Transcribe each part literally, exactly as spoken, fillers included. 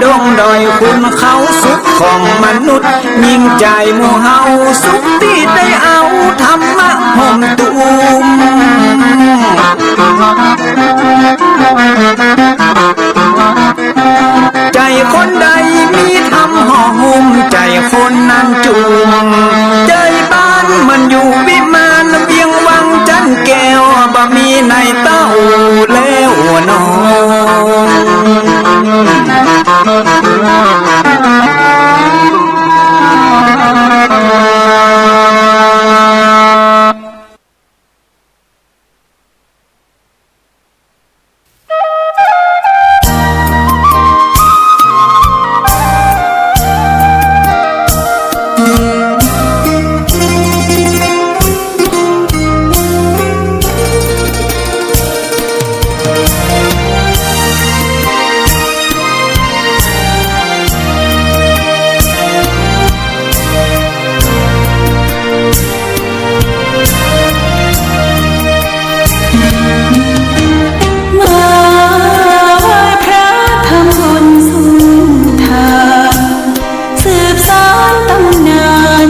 ดงดอยขุนเขาสุขของมนุษย์ ยิ่งใจ๋หมู่เฮาสุขตี้ได้เอาธรรมะห่มตุ้ม ใจ๋คนใดมีธรรมห่อหุ้ม ใจ๋คนนั้นจุ่ม ใจ๋บ้านเหมือนอยู่วิมาน เวียงวังจันแก้ว บ่มีในเต้าแล้วหนอ มาไหว้พระทำบุญสุนทาน สืบสานตำนาน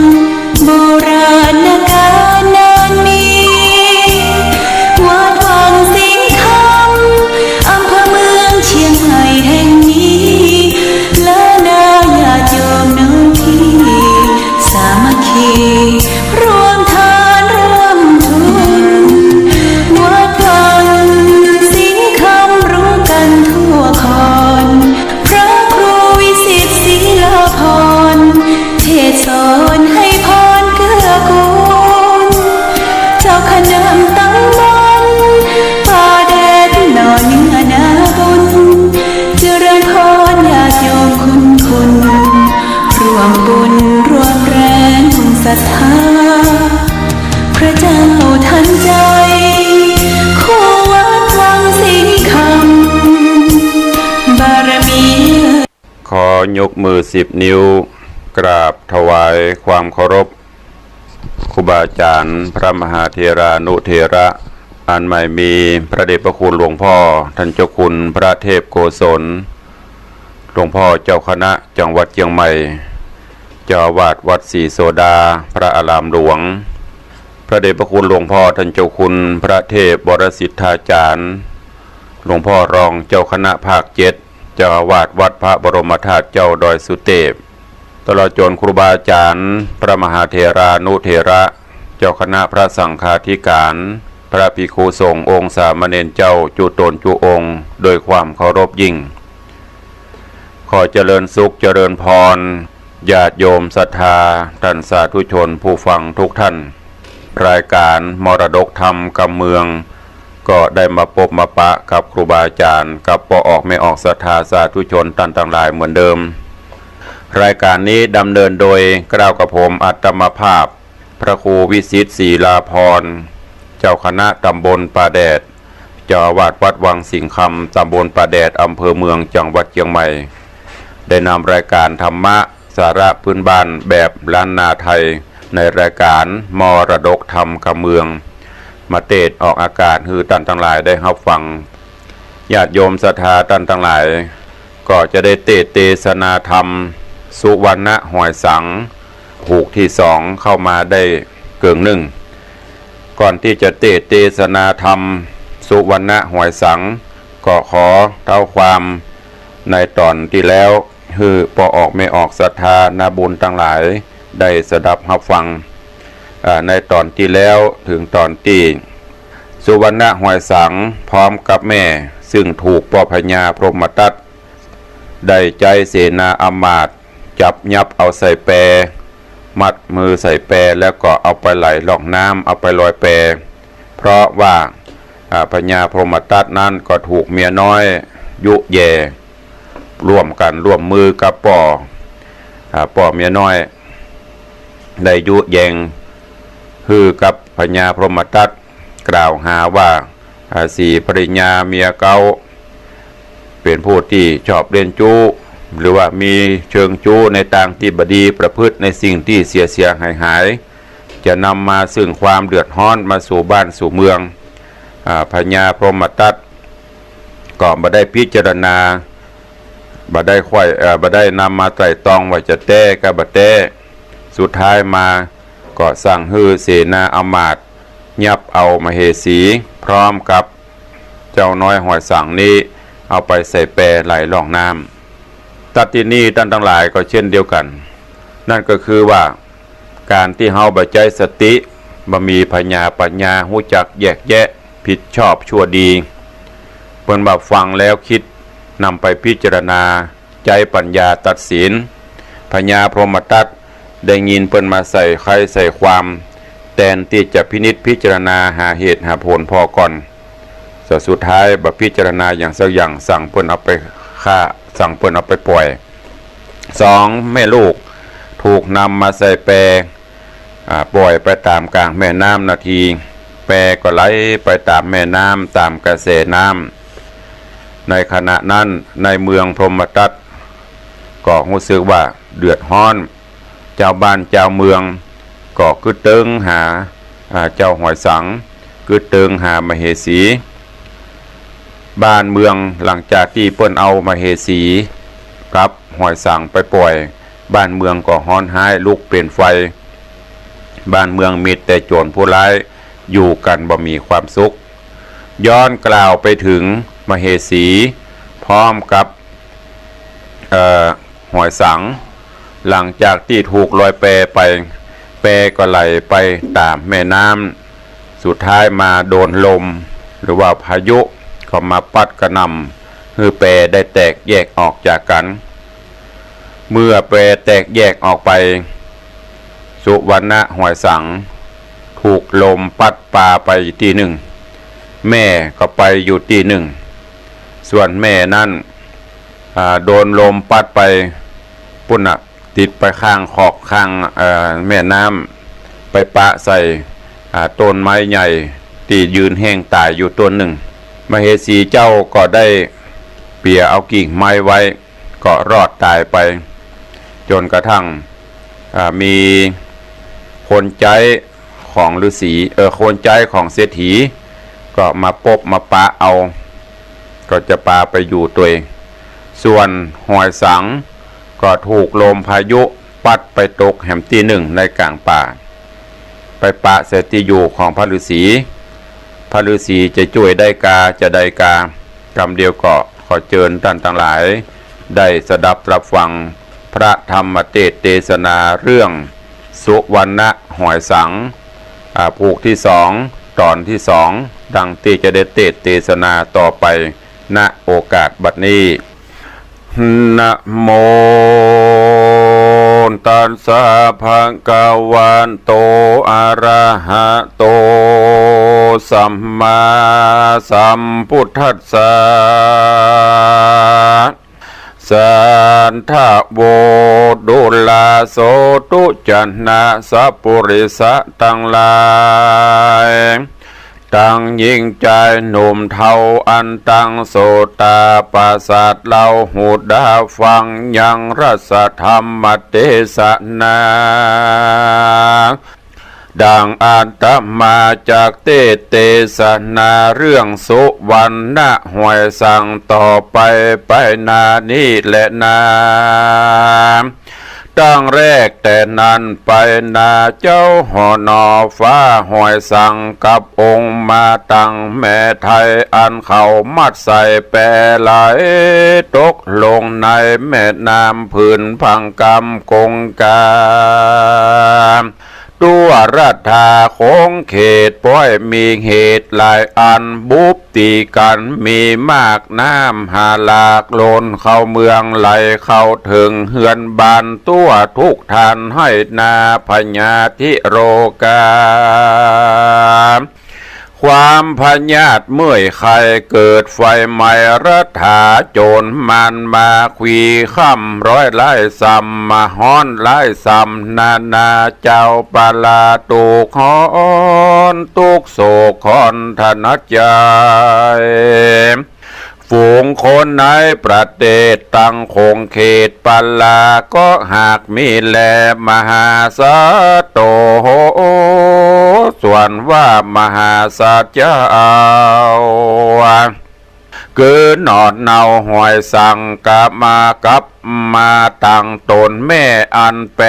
โบราณกาลนานมี วัดวังสิงห์คำ อำเภอเมืองเชียงใหม่แห่งนี้ และนาญาติโยมน้องพี่ สามัคคี ร่วมทานร่วมทุน วัดวังสิงห์คำรู้กันทั่วคอน พระครูวิสิตศิลาภรณ์ เทศน์สอนให้พรเกื้อกูล เจ้าคณะตำบลป่าแดดหล่อเนื้อนาบุญ เจริญพรญาติโยมคุณคุณ ร่วมบุญร่วมแรงศรัทธา พระเจ้าทันใจ คู่วัดวังสิงห์คำ บารมี ขอยกมือสิบนิ้ว กราบถวายความเคารพ ครูบาอาจารย์ พระมหาเถรานุเถระ อันใหม่มีพระเดชพระคุณหลวงพ่อ ท่านเจ้าคุณพระเทพโกศล หลวงพ่อเจ้าคณะจังหวัดเชียงใหม่ เจ้าอาวาสวัดศรีโสดา พระอารามหลวง พระเดชพระคุณหลวงพ่อท่านเจ้าคุณพระเทพวรสิทธาจารย์ หลวงพ่อรองเจ้าคณะภาคเจ็ด เจ้าอาวาสวัดพระบรมธาตุเจ้าดอยสุเทพ ตลอดจนครูบาอาจารย์ พระมหาเถรานุเถระ เจ้าคณะพระสังฆาธิการ พระภิกขุสงฆ์องค์สามเณรเจ้าจุตนจุองค์ โดยความเคารพยิ่ง ขอเจริญสุขเจริญพร ญาติโยมศรัทธา ท่านสาธุชนผู้ฟังทุกท่าน รายการมรดกธรรมกำเมือง ก็ได้มาปบมาปะกับครูบาอาจารย์ กับป้อออกแม่ออกศรัทธาสาธุชนท่านตังหลายเหมือนเดิม รายการนี้ดำเนินโดยเกล้ากระผมอาตมาภาพ พระครูวิสิตศิลาภรณ์ เจ้าคณะตำบลป่าแดด เจ้าอาวาสวัดวังสิงห์คำ ตำบลป่าแดด อำเภอเมือง จังหวัดเชียงใหม่ ได้นำรายการธรรมะสาระพื้นบ้านแบบล้านนาไทย ในรายการมรดกธรรมกำเมือง มาเตสน์ออกอากาศหื้อท่านตังหลายได้ฮับฟัง ญาติโยมศรัทธาท่านตังหลาย ก็จะได้เตสน์เตสนาธรรม สุวรรณหอยสัง ผูกตี้สองเข้ามาได้เกิ่งนึ่ง ก่อนตี้จะเตสน์เตสนาธรรม สุวรรณหอยสัง ก็ขอเท้าความในต๋อนตี้แล้ว หื้อป้อออกแม่ออกศรัทธานาบุญตังหลายได้สดับฮับฟัง อ่า ในต๋อนตี้แล้วเถิงต๋อนตี้สุวรรณหอยสังพร้อมกับแม่ ซึ่งถูกป้อพญาพรหมทัต ได้ใจ๊เสนาอำมาตย์จับยับเอาใส่แป มัดมือใส่แปแล้วก็เอาไปไหลล่องน้ำ เอาไปลอยแป เพราะว่า อ่า พญาพรหมทัตนั้นก็ถูกเมียน้อยยุแย่ ร่วมกั๋นร่วมมือกับป้อ อ่า ป้อเมียน้อย ได้ยุแยงหื้อกับพญาพรหมทัต กล่าวหาว่า อ่า ศรีภริยาเมียเก๊า เป๋นผู้ตี้ชอบเล่นจู๊ หรือว่ามีเชิงจู๊ในตางตี้บ่ดี ประพฤติในสิ่งตี้เสียเสียหายหาย จะนำมาซึ่งความเดือดฮ้อนมาสู่บ้านสู่เมือง อ่า พญาพรหมทัตก็บ่ได้พิจารณา บ่ได้ใค่ เอ่อ บ่ได้นำมาไตร่ตรองว่าจะแต๊กับบ่แต๊ สุดท้ายมาก็สั่งหื้อเสนาอำมาตย์ยับเอามเหสีพร้อมกับเจ้าน้อยหอยสังนี้เอาไปใส่แปไหลล่องน้ำ ตั๊ดตี้นี่ต้านตังหลายก็เช่นเดียวกั๋น นั่นก็คือว่า ก๋านตี้เฮาบ่ใจ๊สติ บ่มีผญาปั๋ญญาฮู้จักแยกแยะผิดชอบชั่วดี เปิ้นว่าฟังแล้วกึ๊ดนำไปพิจารณา ใจ๊ปั๋ญญาตัดสิน พญาพรหมทัตได้ยินเปิ้นมาใส่ไคใส่ความ แตนตี้จะพินิจพิจารณาหาเหตุหาผลพอก่อน สุดท้ายบ่พิจารณาอย่างสักอย่าง สั่งเปิ้นเอาไปฆ่า สั่งเปิ้นเอาไปป่อย สอง แม่ลูกถูกนำมาใส่แป อ่า ป่อยไปต๋ามก๋างแม่น้ำนาที แปก็ไหลไปต๋ามแม่น้ำ ต๋ามกระแสน้ำ ในขณะนั้นในเมืองพรหมทัตก็ฮู้สึกว่าเดือดฮ้อน จาวบ้านจาวเมืองก็กึ๊ดเติงหา อ่า เจ้าหอยสัง กึ๊ดเติงหามเหสี บ้านเมืองหลังจากตี้เปิ้นเอามเหสีกับหอยสังไปป่อย บ้านเมืองก็ฮ้อนฮ้ายลุกเป๋นไฟ บ้านเมืองมีแต่โจ๋รผู้ร้าย อยู่กั๋นบ่มีความสุข ย้อนกล่าวไปเถิงมเหสีพร้อมกับ เอ่อ หอยสัง หลังจากตี้ถูกลอยแปไป แปก็ไหลไปต๋ามแม่น้ำ สุดท้ายมาโดนลม หรือว่าพายุก็มาปั๊ดกระหน่ำ หื้อแปได้แตกแยกออกจากกั๋น เมื่อแปแตกแยกออกไป สุวรรณะหอยสัง ถูกลมปั๊ดปาไปตี้นึ่ง แม่ก็ไปอยู่ตี้นึ่ง ส่วนแม่นั้น อ่า โดนลมปั๊ดไปปู๊นน่ะ ติดไปข้างขอกข้าง เอ่อ แม่น้ำ ไปปะใส่ อ่า ต้นไม้ใหญ่ตี้ยืนแห้งต๋ายอยู่ต้นนึ่ง มเหสีเจ้าก็ได้เปียเอากิ่งไม้ไว้ ก็รอดต๋ายไป จ๋นกระทั่ง อ่า มีคนใจ๊ของฤๅษี เอ่อ คนใจ๊ของเศรษฐี ก็มาปบมาปะเอา ก็จะปาไปอยู่ตวย ส่วนหอยสังก็ถูกลมพายุปั๊ดไปตกแหมตี้นึ่งในก๋างป่า ไปปะใส่ตี้อยู่ของพระฤๅษี พระฤๅษีจะจ้วยได้กา จะได้กา กำเดียวก็ขอเจิญต้านตังหลาย ได้สดับรับฟังพระธรรมเตสน์เตสนาเรื่องสุวรรณะหอยสัง อ่า ผูกตี้สอง ต๋อนตี้สอง ดังตี้จะได้เตสน์เตสนาต่อไป ณ โอกาสบัดนี้ นะโมตัสสะ ภะคะวะโต อะระหะโต สัมมาสัมพุทธัสสะ สัทธะโว ดูราโส ตุจะนะ สัปปุริสะตังหลาย ตังญิงจายหนุ่มเฒ่า อันตังโสตาประสาท เล่าหูได้ฟังยังรัสธรรมเตสนา ดังอาตมาจักเตสน์เตสนาเรื่องสุวรรณะหอยสังต่อไป ไปหน้านี้แลนา ตั้งแรกแต่นั้นไปนา เจ้าหอหนอฟ้าหอยสังกับองค์มาตังแม่ไทย อันเขามัดใส่แปไหลตกลงในแม่น้ำผืนพังกำกงกา ตั๋วรัฐาขงเขตป้อยมีเหตุหลายอันบุบตี๋กั๋นมีมาก น้ำหาหลากล้นเข้าเมือง ไหลเข้าเถิงเฮือนบ้านตั๋วทุกท่าน ไฮ่นาพญาธิโรคา ความพยาธิเมื่อยไข้ เกิดไฟไหม้รัฐา โจรมารมาขวี้ค่ำร้อยไล่ซ้ำ มาฮ้อนไล่ซ้ำนานา เจ้าปลาทุกข์ฮ้อน ทุกข์โศกฮ้อนถนัดใจ ฝูงคนในประเทศตังขงเขตปลา ก็หากมีแล มหาสัตว์โต ส่วนว่ามหาสัตว์เจ้า กื๋อหน่อเนาหอยสังกะมากับมาตังต๋นแม่อันแป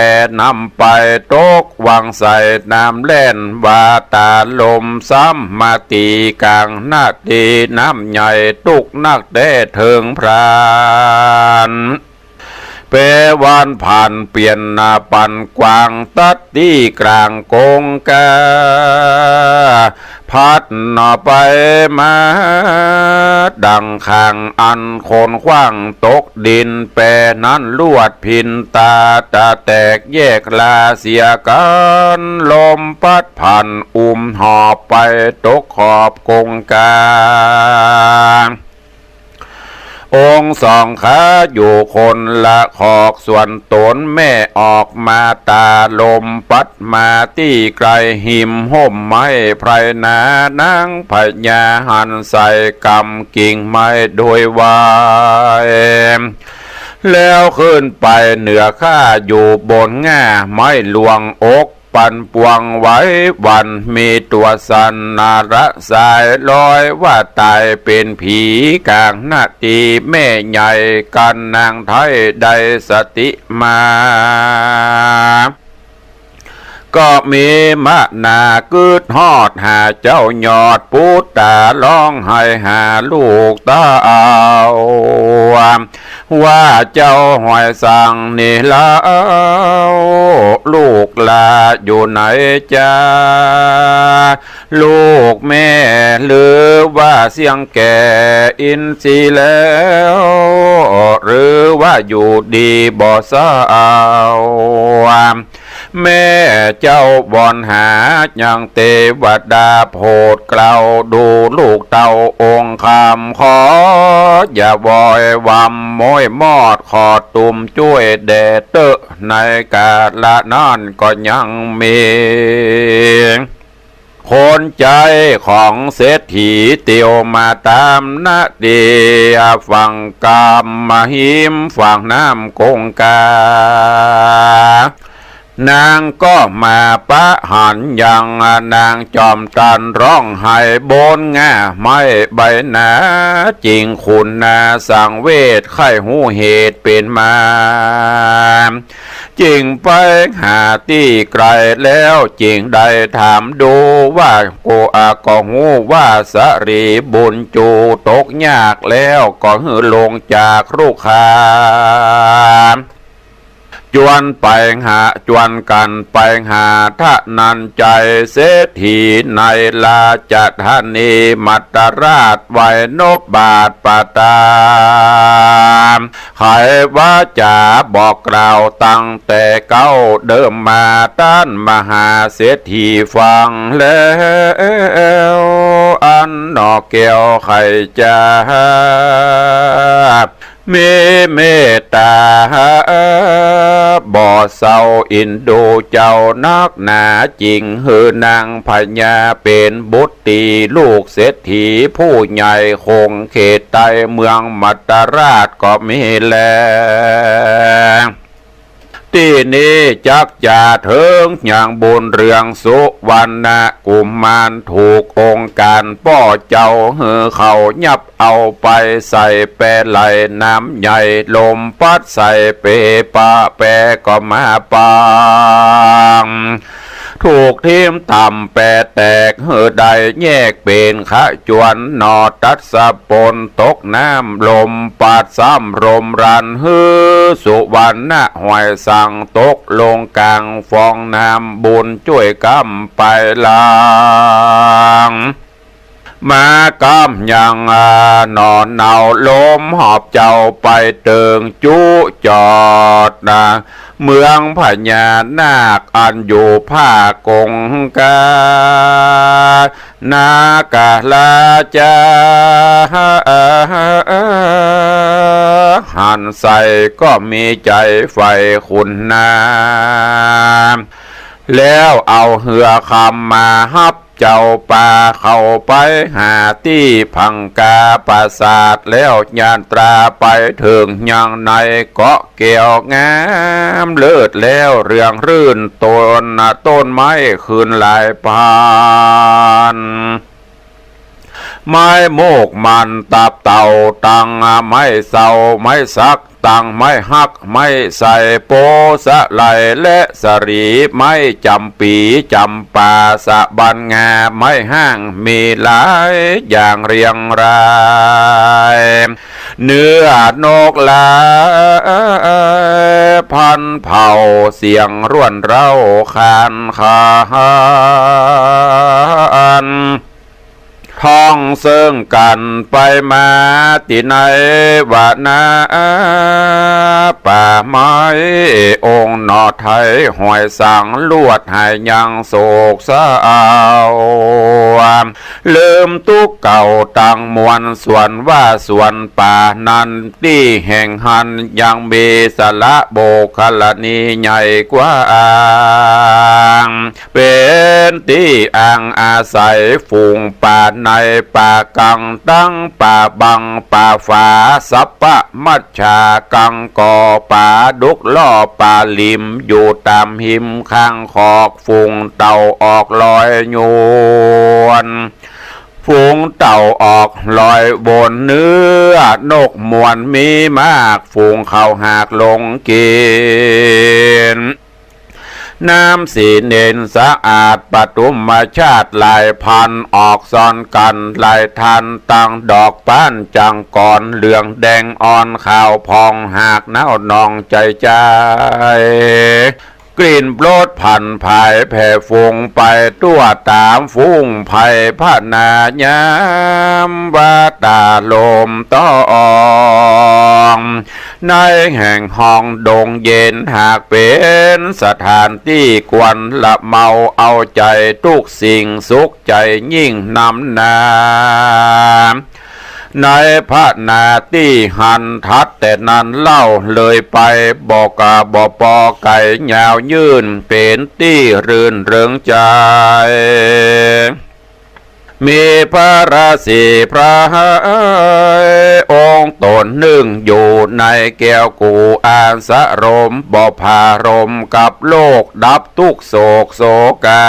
นำไปตกหว่างใส่น้ำแล่น ว่าต๋าลมซ้ำมาตี้ก๋างนาตี้น้ำใหญ่ ตุ๊กนักแต๊เถิงพราน แปวันผ่านเปลี่ยนหน้าปันกว้างตัดตี้ก๋างกงกา พัดหน่อไปมาดั่งข่างอันคนขว้างตกดิน แปนั้นลวดผินตาตะแตกแยกลาเสียกั๋น ลมพัดผ่านอุ้มหอบไปตกขอบกงกา องค์สองขาอยู่คนละขอก ส่วนต๋นแม่ออกมาต๋าลมปัดมาตี้ไกล หิมฮ่มไม้ไพรนา นางพญาหันใส่กำกิ่งไม้โดยวาย แล้วขึ้นไปเหนือข้าอยู่บนง่าไม้หลวงอก ปั่นป่วงไหวหวั่น มีตั๋วสั่นหน้าระสาย ลอยว่าต๋ายเป๋นผีก๋างนาตี้ แม่ใหญ่กั๋นนางไท้ได้สติมา ก็มีมะนากึ๊ดฮอดหาเจ้ายอดปุตตา ฮ้องไห้หาลูกเต้า ว่าเจ้าหอยสังนี่เล่า ลูกหล้าอยู่ไหนจา ลูกแม่ หรือว่าเสี้ยงแก่อินทรีย์แล้ว หรือว่าอยู่ดีบ่เศร้า แม่เจ้าวอนหายังเตวดาโผดเกล้า ดูลูกเต้าองค์คำ ขออย่าวอยวำม้อยมอด ขอตุ้มจ้วยแด่เต๊อะ ในกาละนั้นก็ยังมี คนใจ๊ของเศรษฐีเตียวมาต๋ามนาตี้ฝั่งกำมะหิมฝั่งน้ำกงกา นางก็มาปะหันยัง นางจอมตันฮ้องไห้บนง่าไม้ใบหนา จึงขุนนาสังเวชใค่ฮู้เหตุเป๋นมา จึงไปหาตี้ไกลแล้ว จึงได้ถามดูว่า ก็ อ่า ก็ฮู้ว่าสะหรีบุญจูตกยากแล้ว ก็หื้อลงจากรุกขา จวนไปหา จวนกั๋นไปหาธนัญชัยเศรษฐีในราชธานี มัตตราชไหว้นบบาทประตาม ไขวาจ๋าบอกกล่าวตั้งแต่เก๊าเดิมมา ต้านมหาเศรษฐีฟังแล้ว อันหน่อแก้วไขจ๋า มีเมตต๋าบ่เศร้าอินดูเจ้านักหนา จึงหื้อนางพญาเป๋นบุตรีลูกเศรษฐีผู้ใหญ่คงเขตใต้เมืองมัตตราชก็มีแล ตี้นี้จักจะเถิงยังบุญเรืองสุวรรณกุมาร ถูกองค์การป้อเจ้าหื้อเขายับเอาไปใส่แปไหลน้ำใหญ่ ลมปัดใส่เปปะแปก็มาปัง ถูกทิ่มต่ำแปแตกหื้อได้แยกเป๋นขจวนหน่อ ตัดสะปนตกน้ำ ลมปัดซ้ำลมรัน หื้อสุวรรณหอยสังตกลงก๋างฟองน้ำ บุญจ้วยก้ำไปหลัง มาก้ำยัง อ่า หน่อเนาลมหอบเจ้าไปเติงจุจอดนะ เมืองพญานาคอันอยู่ภาคกงกา นาคราชา หันใส่ก็มีใจ๋ใฝ่ขุนนาง แล้วเอาเฮือคำมาฮับ เจ้าป่าเข้าไปหาตี้พังกาปราสาท แล้วญาตราไปเถิงยังในเกาะแก้วงาม เลิศแล้วเรืองรื่น ต้น ต้นไม้ขึ้นหลายพัน ไม้โมก ม่าน ตับเต่า ตังไม้เสา ไม้สัก ตังไม้ฮัก ไม้ไทร โป๊ สะไล และสะหลี ไม้จ๋ำปี๋ จ๋ำปา สะบันงา ไม้ฮ้าง มีหลายอย่างเรียงราย เนื้อนกหลายพันเผ่า เสียงร่วนเร้าครานขาน ท้องเซิ่งกั๋นไปมา ตี้ในวนาป่าไม้ องค์หน่อไทรหอยสัง ลวดหายยังโศกเศร้า ลืมตุ๊กข์เก่าตังมวล ส่วนว่าส่วนป่านั้น ตี้แห่งหั้นยังมีสระโบกขรณีใหญ่กว้าง เป๋นตี้อ้างอาศัยฝูงป่าในป่ากัง ตังป่าบังป่าฝา สัปปะมัจฉากัง ก่อป๋าดุกล่อป๋าหลิม อยู่ต๋ามหิมข้างขอก ฝูงเต่าออกลอยยวน ฝูงเต่าออกลอยวน เนื้อนกมวลมีมาก ฝูงเขาหากลงกิ๋น น้ำสีเนินสะอาด ปทุมมาชาติหลายพัน ออกซ่อนกั๋นหลายท่าน ตังดอกป๊านจังกร เหลืองแดงอ่อนขาวผ่อง หากหนาวนองใจ๋ใจ๋ กลิ่นรสผันผายแผ่ฟุ้งไปทั่ว ต๋ามฟุ้งไพรพนายาม ว่าต๋าลมต้อง ในแห่งห้องดงเย็น หากเป๋นสถานตี้ควรละเมาเอาใจ๋ ทุกสิ่งสุขใจ๋ยิ่งนำนา ในพนาตี้หั้น ถัดแต่นั้นเล่าเลยไป บ่กาบ่ปอไก๋ยาวยื่น เป๋นตี้รื่นเริงใจ๋ มีพระราศีพระองค์ต๋นนึ่ง อยู่ในแก้วกู่อาสรม บ่ผารมกับโลก ดับทุกข์โศกโศกา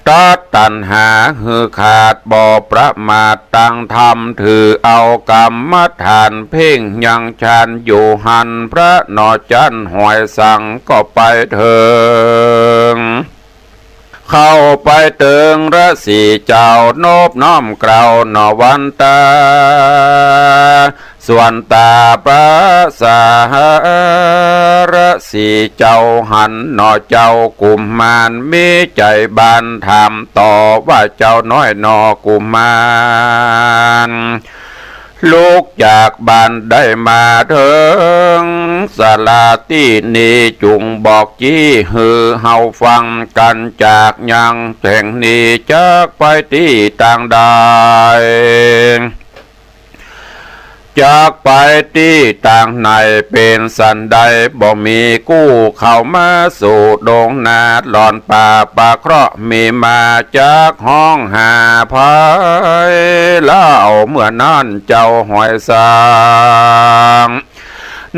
ตัดตัณหาหื้อขาด บ่ประมาทตังธรรม ถือเอากรรมฐานเพ่งยังฌานอยู่หั้น พระหน่อจั้นหอยสังก็ไปเถิง เข้าไปเถิงราศีเจ้า นบน้อมเกล้าหน่อวันตา ส่วนต๋าพระสาราศีเจ้าหั้นหน่อ เจ้ากุมารมีใจ๋บานถามต่อ ว่าเจ้าน้อยหน่อกุมาร ลุกจากบ้านได้มาเถิงสาราตี้นี้ จุ่งบอกจี้หื้อเฮาฟัง ก๋านจากยังแห่งนี้ จักไปตี้ตางใด จักไปตี้ตางไหน เป๋นสันใด บ่มีกู้เข้ามาสู่ดงนา หล่อนป่าปะเคราะห์มีมา จักฮ้องหาใผเล่า เมื่อนั้นเจ้าหอยสัง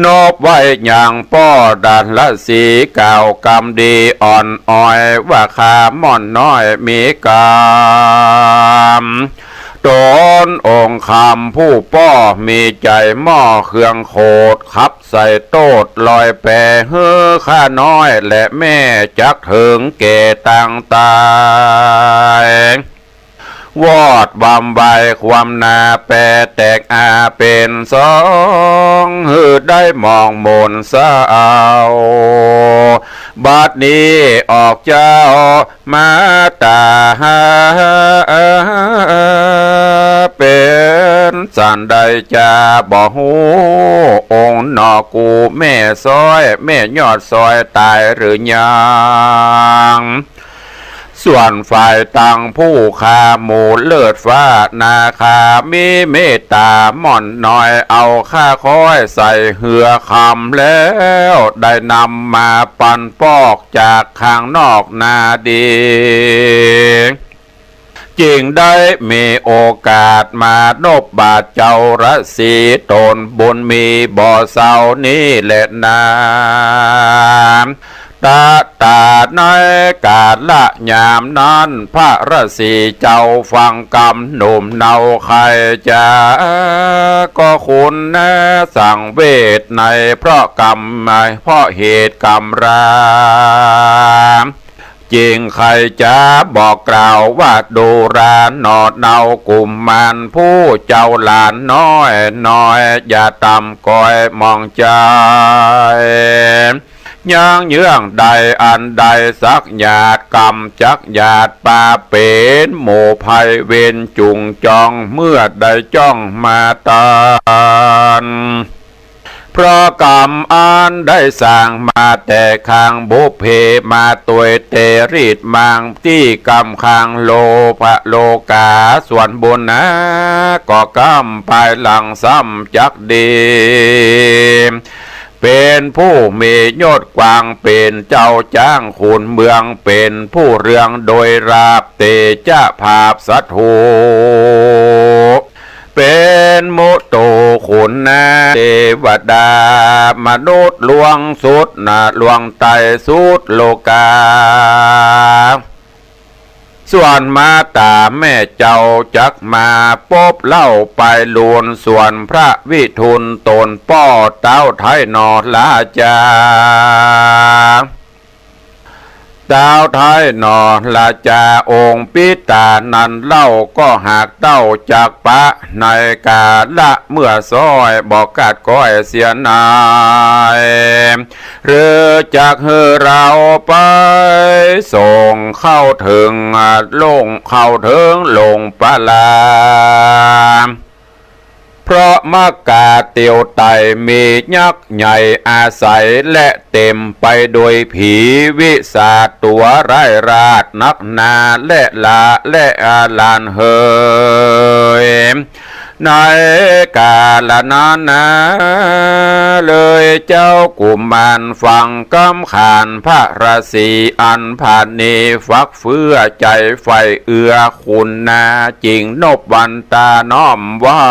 นบไหว้ยังป้อดาราศี กล่าวกำดีอ่อนอ้อย ว่าข้าม่อนน้อยมีกำ ต๋นองค์คำผู้ป้อ มีใจ๋หม้อเครื่องโขด ขับใส่โต้ษลอยแป หื้อข้าน้อยและแม่ จักเถิงแก่ตางต๋าย วอดวำวายความนาแปแตกอาเป๋นสอง หื้อได้มองมนเศร้า บัดนี้ออกเจ้ามาต๋า เป๋นสันใดจาบ่ฮู้ องค์หน่อกูแม่ซ้อย แม่ยอดซอยต๋ายหรือยัง ส่วนฝ่ายตังผู้ข้าหมู่เลิศฟ้านาคา มีเมตต๋าม่อนน้อย เอาข้าค้อยใส่เฮือคำแล้ว ได้นำมาปันปอกจากข้างนอกนาดี จึงได้มีโอกาสมานบบาทเจ้าราศี ต๋นบุญมีบ่เศร้านี้แลนา ตะ ต๋าในก๋าละยามนั้น พระราศีเจ้าฟังกำหนุ่มเนาใค่จ๋า ก็ขุนนะสังเวชในเพราะกำ เพราะเหตุกำรา จึงใค่จ๋าบอกกล่าวว่า ดูราหนอเนากุมมารผู้เจ้าหลานน้อยน้อย อย่าต่ำก้อยหมองใจ๋ ยังเยื่องใดอันใดสักหยาดกำจักหยาดปาเป๋นหมู่ภัยเวรจุ่งจ้องเมื่อใดจ้องมาตัน เพราะกำอันได้สร้างมาแต่ครั้งบุพเพมาตวยเตรีตมังตี้กำครั้งโลภะโลกา ส่วนบุญนาก็กำไปหลังซ้ำจักดี เป๋นผู้มียศกว้าง เป๋นเจ้าจ๊างขุนเมือง เป๋นผู้เรืองโดยลาภเตจะภาพสัตถู เป๋นมุตโตขุนนะเตวดามนุษย์ลวงสุดนะลวงใต้สุดโลกา ส่วนมาต๋าแม่เจ้าจักมาปบเล่าไปลูน ส่วนพระวิทูลต๋นป้อเต้าไท้หนอราจา เต้าไท้หนอราจาองค์ปิตานั้นเล่า ก็หากเต้าจักปะในก๋าละเมื่อซ้อยบ่กัดก้อยเสียนาย หรือจักหื้อเฮาไปส่งเข้าเถิง ลงเข้าเถิงหลงปารา เพราะมักกาเตียวไตมียักษ์ใหญ่อาศัย และเต๋มไปโดยผีวิสาจตั๋วร้ายราดนักหนา และลา และอาหลานเหย ในก๋าละนั้นนา เลยเจ้ากุมารฟังกำขานพระราศีอันผาณี ฟักเฟื้อใจ๋ใฝ่เอื้อขุนนา จึงนบวันตาน้อมไหว้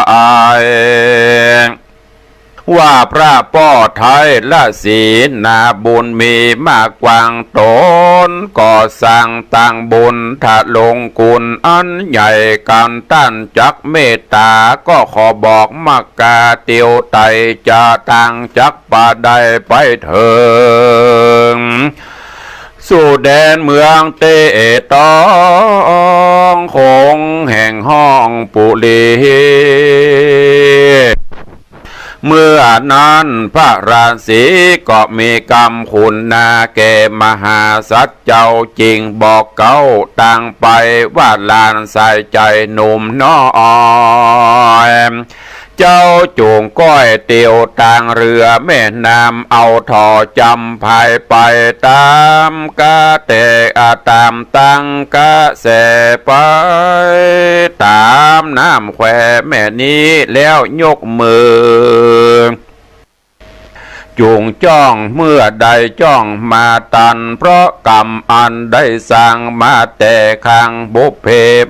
ว่าพระป้อไท้ราศีนาบุญมีมากกว้างต๋น ก่อสร้างตั้งบุญทะลงคุณอันใหญ่ ก๋านต้านจักเมตต๋า ก็ขอบอกมักกาเตียวไตจะต่างจักปาได้ไปเถิง สู่แดนเมืองเตตองคงแห่งห้องปุรี เมื่อนั้นพระราศีก็มีกำขุนนาแก่มหาสัตว์เจ้า จึงบอกเก๊าต่างไปว่า หลานสายใจ๋หนุ่มน้อย เจ้าจุ่งก้อยเตียวตางเฮือแม่น้ำ เอาถ่อจ๋ำพายไปต๋ามกระแส อา ต๋ามตังกระแสไป ต๋ามน้ำแควแม่นี้ แล้วยกมือ จุ่งจ้องเมื่อใดจ้องมาตัน เพราะกำอันได้สร้างมาแต่ครั้งบุพเพ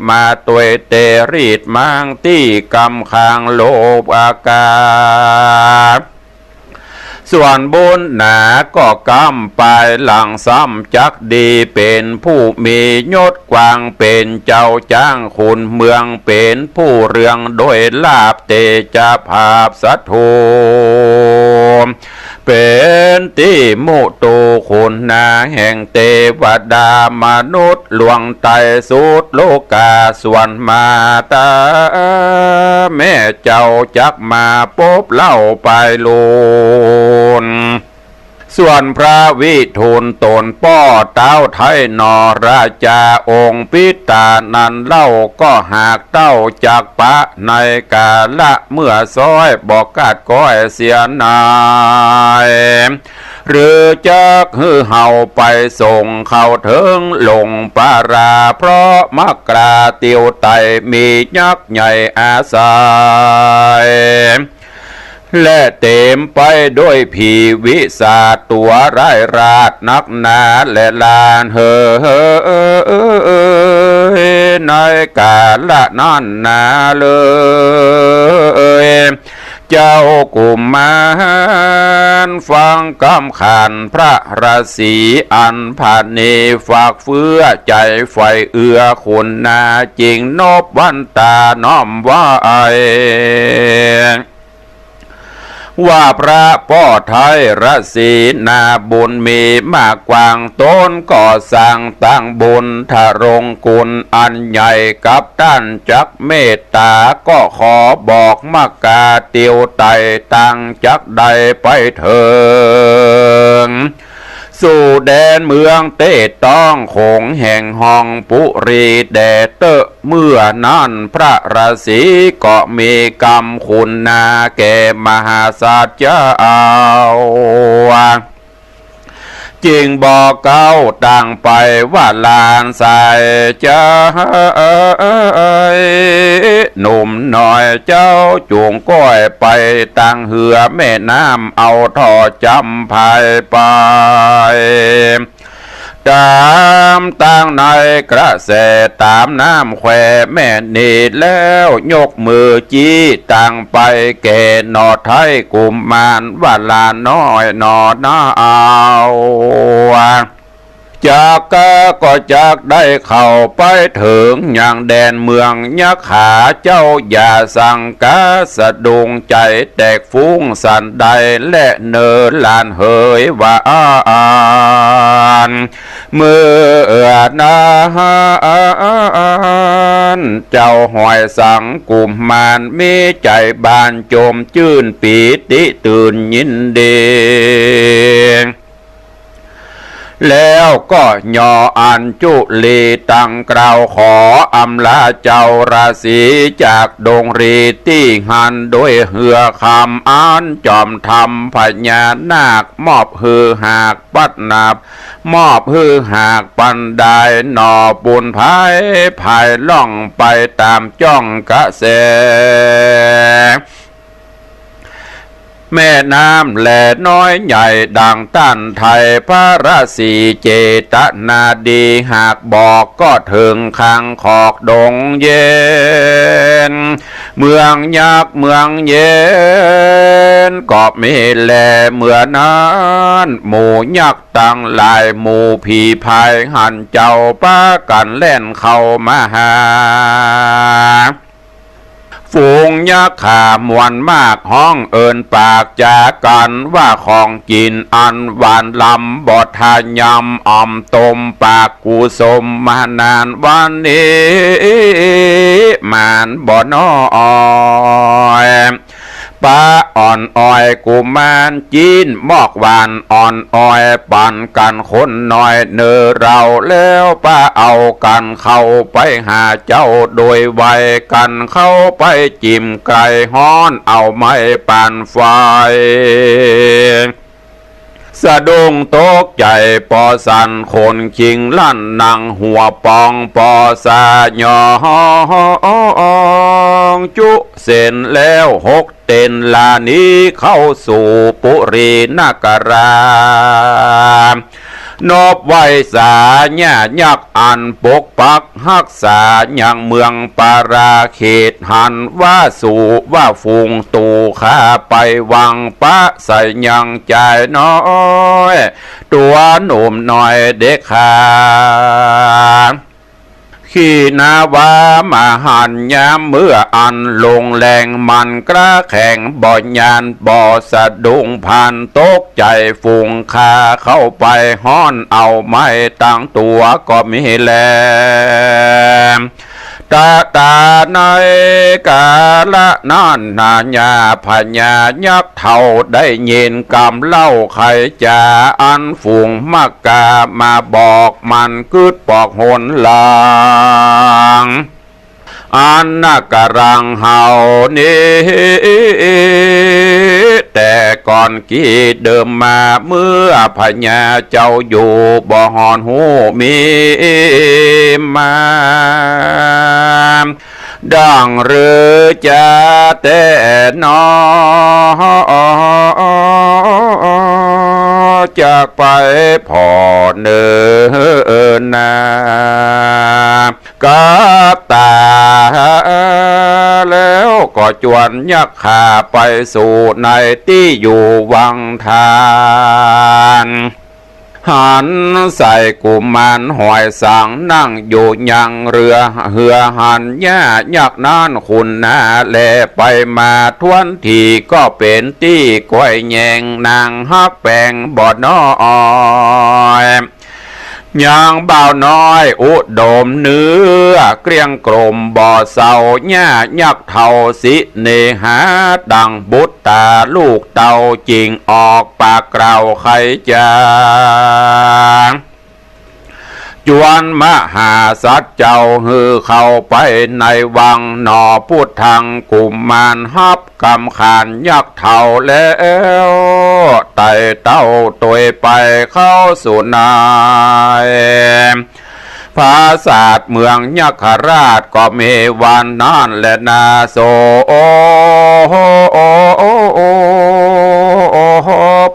มาตวยเตรีตมังตี้กำครั้งโลภะกา ส่วนบุญหนาก็กำไปหลังซ้ำจักดี เป๋นผู้มียศกว้าง เป๋นเจ้าจ๊างขุนเมือง เป๋นผู้เรืองโดยลาภเตจะภาพสัตถู เป๋นตี้มุตูขุนนาแห่งเตวดามนุษย์ลวงไตสุดโลกา ส่วนมาต๋าแม่เจ้าจักมาปบเล่าไปลูน ส่วนพระวิทูลต๋นป้อเต้าไท้หนอราจาองค์ปิตานั้นเล่า ก็หากเต้าจักปะในกาละเมื่อซ้อยบ่กัดก้อยเสียนาย หรือจักหื้อเฮาไปส่งเข้าเถิงหลงปารา เพราะมักกาเตียวไตมียักษ์ใหญ่อาศัย และเต๋มไปด้วยผีวิสาจตั๋วร้ายราดนักหนา และหลานเหย ในกาละนั้นนาเลย เจ้ากุมารฟังกำขันพระราศีอันผะเนฝากเฟื้อ ใจ๋ใฝ่เอื้อคุณนา จึงนบวันตาน้อมไหว้ ว่าพระป้อไทยราศีนาบุญมีมากกว้าง ต๋นก็สร้างตั้งบุญทรงคุณอันใหญ่กับต้านจักเมตต๋า ก็ขอบอกมกราเตียวไต่ ตังจักได้ไปเถิง สู่แดนเมืองเต๊ะต้องโขงแห่งฮ่องปุรีแด่เต๊อะ เมื่อนั้นพระราศีก็มีกำคุณนาแก่มหาสัตว์เจ้า จึงบอกเก๊าตังไปว่า หลานสายใจ๋ หนุ่มน้อยเจ้าจุ่งก้อยไปตังเฮือแม่น้ำ เอาถ่อจ๋ำภายไป ต๋ามตังในกระแสต๋ามน้ำแควแม่นี้ แล้วยกมือจี๊ตังไปแก่หน่อไท้กุมารว่า หลานน้อยหน่อนาเอา จักกาก็จักได้เข้าไปเถิงยังแดนเมืองยักขา เจ้าอย่าสังกาสะดุ้งใจ๋แตก ฟุ้งสันใด และเนอหลานเหยว่าอั้น เมื่อนั้น เจ้าหอยสังกุมารมีใจ๋บานจมจื้นปีติตื่นยินดี แล้วก็ยออัญจุลีตังกล่าวขออำลาเจ้าราศีจากดงรีตี้หั้น โดยเฮือคำอันจอมธรรมพญานาค มอบหื้อหากปัดนับ มอบหื้อหากปันได้หน่อบุญภายภายล่องไปต๋ามจ้องกระแส แม่น้ำแลน้อยใหญ่ดังต้านไทย พระราศีเจตนาดีหากบอกก็เถิงข้างขอกดงเย็น เมืองยักษ์เมืองเย็นก็มีแล เมื่อนั้นหมู่ยักษ์ตังหลายหมู่ผีพายหันเจ้าปากั๋นแล่นเข้ามาหา ฝูงยักขามวลมากฮ้องเอิ้นปากจ๋ากั๋นว่า ของกิ๋นอันหวานล้ำบ่ทายำ อ่อมต้มปากกูส้มมานานวันนี้ หมานบ่น้อย ปะอ่อนอ้อยกุมาร จี๊นมอกหวานอ่อนอ้อย ปันกั๋นคนน้อยเนอเรา แล้วปะเอากั๋นเข้าไปหาเจ้าโดยไว กั๋นเข้าไปจิ่มไกลฮ้อน เอาไม้ปานไฟ สะดุ้งตกใจ๋ปอสั่น ขนคิงลั่นหนังหัวปองปอสะหยอง จุเส้นแล้วหก เต้นลานี้เข้าสู่ปุรีนครา นบไหว้สาญายักษ์อันปกปักฮักษายังเมืองปาราเขต หันว่าสู่ว่าฝูงตู่ข้าไปวังปะใส่ยังจายน้อย ตั๋วหนุ่มน้อยเด็กขา ขีนาวามหันต์ยามเมื่ออันลงแรงมันกล้าแข็งบ่หย่านบ่สะดุ้งพลันตกใจ๋ฝูงข้าเข้าไปฮ้อนเอาไม้ตังตั๋วก็มีแล ตะตาในกาละนั้นนาญาพญายักษ์เฒ่าได้ยินกำเล่าไขจ๋าอันฝูงมักกามาบอกมันกึ๊ดปอกหนหลัง อันนกรังเฮานี้ แต่ก่อนกี้เดิมมาเมื่อพญาเจ้าอยู่บ่ฮอดฮู้มีมา ดังหรือจะแต๊หนอ จักไปผ่อเนินนา กับตา แล้วก็ จวนยักขาไปสู่ในตี้อยู่วังทาน หันใส่กุมารหอยสังนั่งอยู่ยังเฮือ เฮือหันหญ้ายักษ์นั้นคุณนาแล ไปมาถ้วนทีก็เป๋นตี้ก้อยแยง นางฮักแปงบ่น้อย ยังบ่าวน้อยอุดมเนื้อ เกลี้ยงกล่อมบ่เซา หญ้ายักษ์เฒ่าสิเนหา ดังบุตรต๋าลูกเต้า จึงออกปากกล่าวไขจ๋า จวนมหาสัตว์เจ้าหื้อเข้าไปในวังหนอ ปุทธัง กุมารฮับกำขานยักษ์เฒ่าแล้ว ไต่เต้าตวยไปเข้าสู่ใน ปราสาทเมืองยักขราชก็มีวันนั้นแลนา โส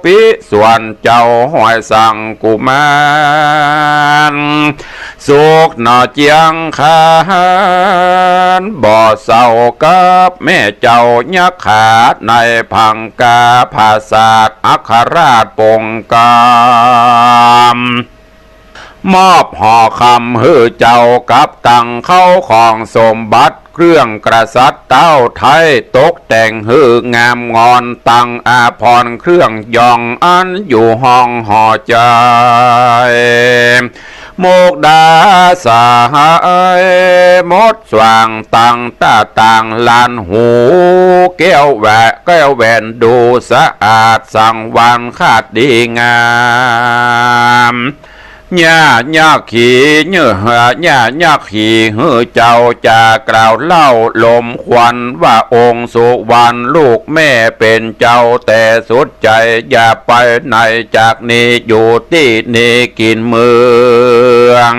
ปิ ส่วนเจ้าหอยสังกุมาร สุขหนอเจียงคานบ่เซากับแม่เจ้ายักขา ในพังกาปราสาทอัครราชปงกาม มอบหอคำหื้อเจ้ากับตังเข้าของสมบัติเครื่องกษัตริย์เต้าไทย ตกแต่งหื้องามงอนตังอาภรณ์เครื่องยองอันอยู่ห้องหอใจ มุกดาสหายหมดสว่างตังต้าต่างลานหู แก้วแหวะแก้วแหวนดูสะอาดสังวานขาดดีงาม หญ้ายักขีหื้อ หญ้ายักขีหื้อเจ้าจะกล่าวเล่าลมควันว่าองค์สุวรรณลูกแม่เป๋นเจ้าแต่สุดใจ อย่าไปไหนจากนี้อยู่ตี้นี้กิ๋นเมือง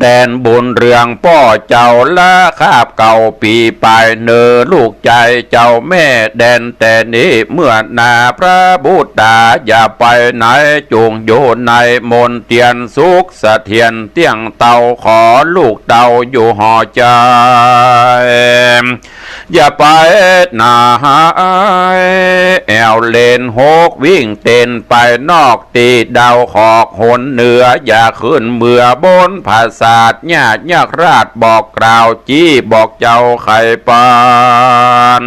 แตนบุญเรื่องป้อเจ้าละคาบเก่าปี๋ปายเนอ ลูกใจ๋เจ้าแม่แดนแต่นี้ เมื่อนาพระบุตราอย่าไปไหน จุ่งอยู่ในมนเตียนสุขเสถียรเตี้ยงเต้า ขอลูกเต้าอยู่หอใจ อย่าไปไหน แอ่วเลนหกวิ่งเต้นไปนอกตี้ดาวขอกหนเหนือ อย่าขึ้นเมือบนปราสาท หญ้ายักราชบอกกล่าวจี้บอกเจ้าไขปาน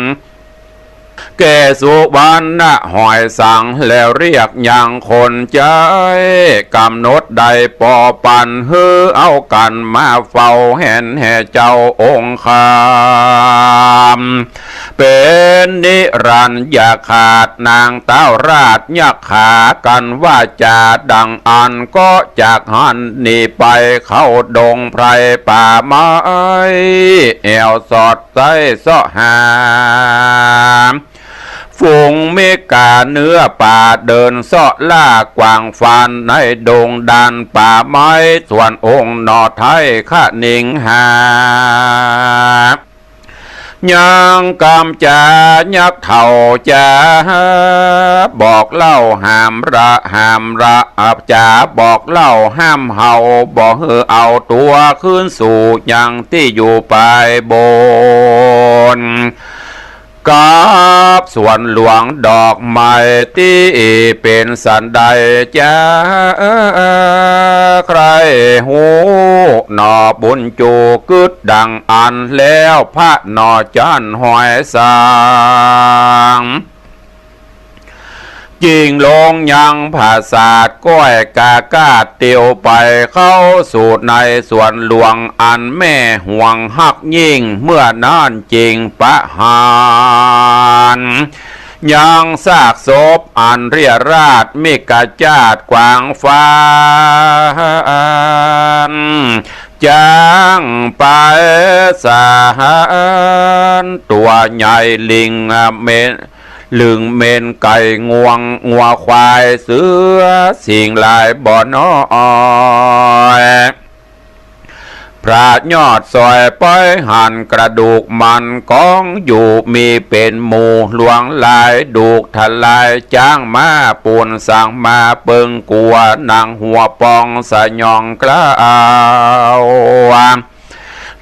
แก่สุวรรณหอยสังแล้วเรียกยังคนใจ๋ ก๋ำหนดได้ปอปันหื้อเอากั๋นมาเฝ้าแหนแห่เจ้าองค์คำ เป๋นนิรันดร์อย่าขาด นางเต้าราชยักขากั๋นว่าจ๋าดังอั้น ก็จากหั้นนี้ไปเข้าดงไพรป่าไม้ แอ่วสอดไส้เซาะหา ฝูงเมกาเนื้อป่าเดินเซาะล่ากวางฟานในดงดานป่าไม้ ส่วนองค์หน่อไท้คะนิงหา ยังกำจ๋ายักษ์เฒ่าจ๋า บอกเล่าห้ามละห้ามละ อับจ๋าบอกเล่าห้ามเฮา บ่หื้อเอาตั๋วคืนสู่ยังตี้อยู่ปายบน กับสวนหลวงดอกไม้ตี้เป๋นสันใดจ๋า ใคร่ฮู้หน่อบุญจูกึ๊ดดังอั้นแล้ว พระหน่อจั้นหอยสัง จิ่งลงยังปราสาทก้อยกากาดเตียวไปเข้าสู่ในสวนหลวงอันแม่ห่วงฮักยิ่ง เมื่อนั้นจิ่งประหารยังซากศพอันเรียราษฎร์ เมกาจาดกวางฟาน จ้างไปสหารตั๋วใหญ่ลิงเม็น ลึงเม็นไก่งวงงัวควายเสือสิ่งหลายบ่น้อย พระยอดซอยไปหันกระดูกมันกองอยู่มีเป๋นหมู่หลวงหลาย ดูกทลายจ๊างมาปูนสังมาเปิงกั๋ว หนังหัวปองสยองกล้าว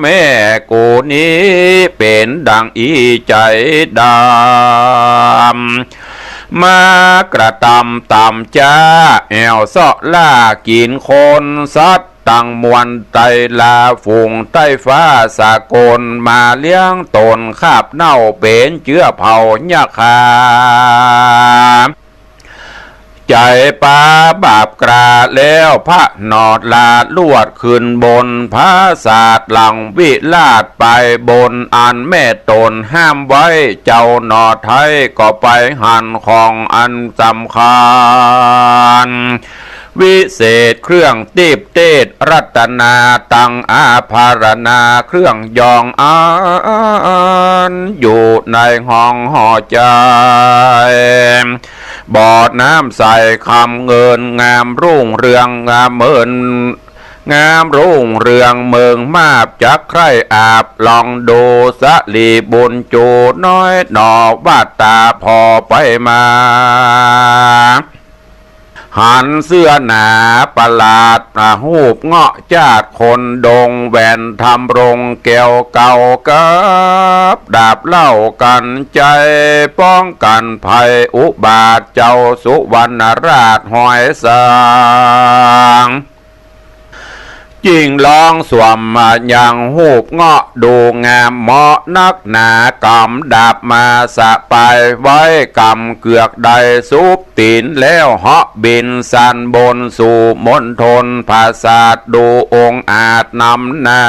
แม่กูนี้เป๋นดังอี้ใจ๋ดำ มากระตำต่ำจ๊า แอ่วเซาะล่ากิ๋นคน สัตว์ตังมวลไตรลา ฝูงใต้ฟ้าสากล มาเลี้ยงต๋นคาบเน่า เป๋นเจื๊อเผายักขา ใจ๋ปาบาปกราแล้ว พระหนอดลาลวดขึ้นบน ผาสาทหลังวิราชไปบน อันแม่ต๋นห้ามไว้ เจ้าหนอไทยก็ไปหันของอันสำคัญ วิเศษเครื่องตีบเตศ รัตนาตังอาภรณา เครื่องยองอันอยู่ในห้องห่อใจ๋ บ่อน้ำใสคำเงิน งามรุ่งเรืองงามเมิน งามรุ่งเรืองเมืองมาบ จักใคร่อาบลองดู สะหลีบุญจูน้อยหนอ วาดต๋าผ่อไปมา หันเสื้อหนาประหลาด อ่า ฮูปเงาะจาดคนดง แหวนทำรงแก้วเก่า กับดาบเหล้ากั๋นไจ ป้องกั๋นภัยอุบาท เจ้าสุวรรณราชหอยสัง จิ่งลองสวมมายังฮูปเงาะดูงามเหมาะนักหนา ก๋ำดาบมาสะปายไว้ ก๋ำเกือกใดสุบตี๋นแล้ว เหาะบินสันบนสู่มณฑลผาสาท ดูองอาจนำหน้า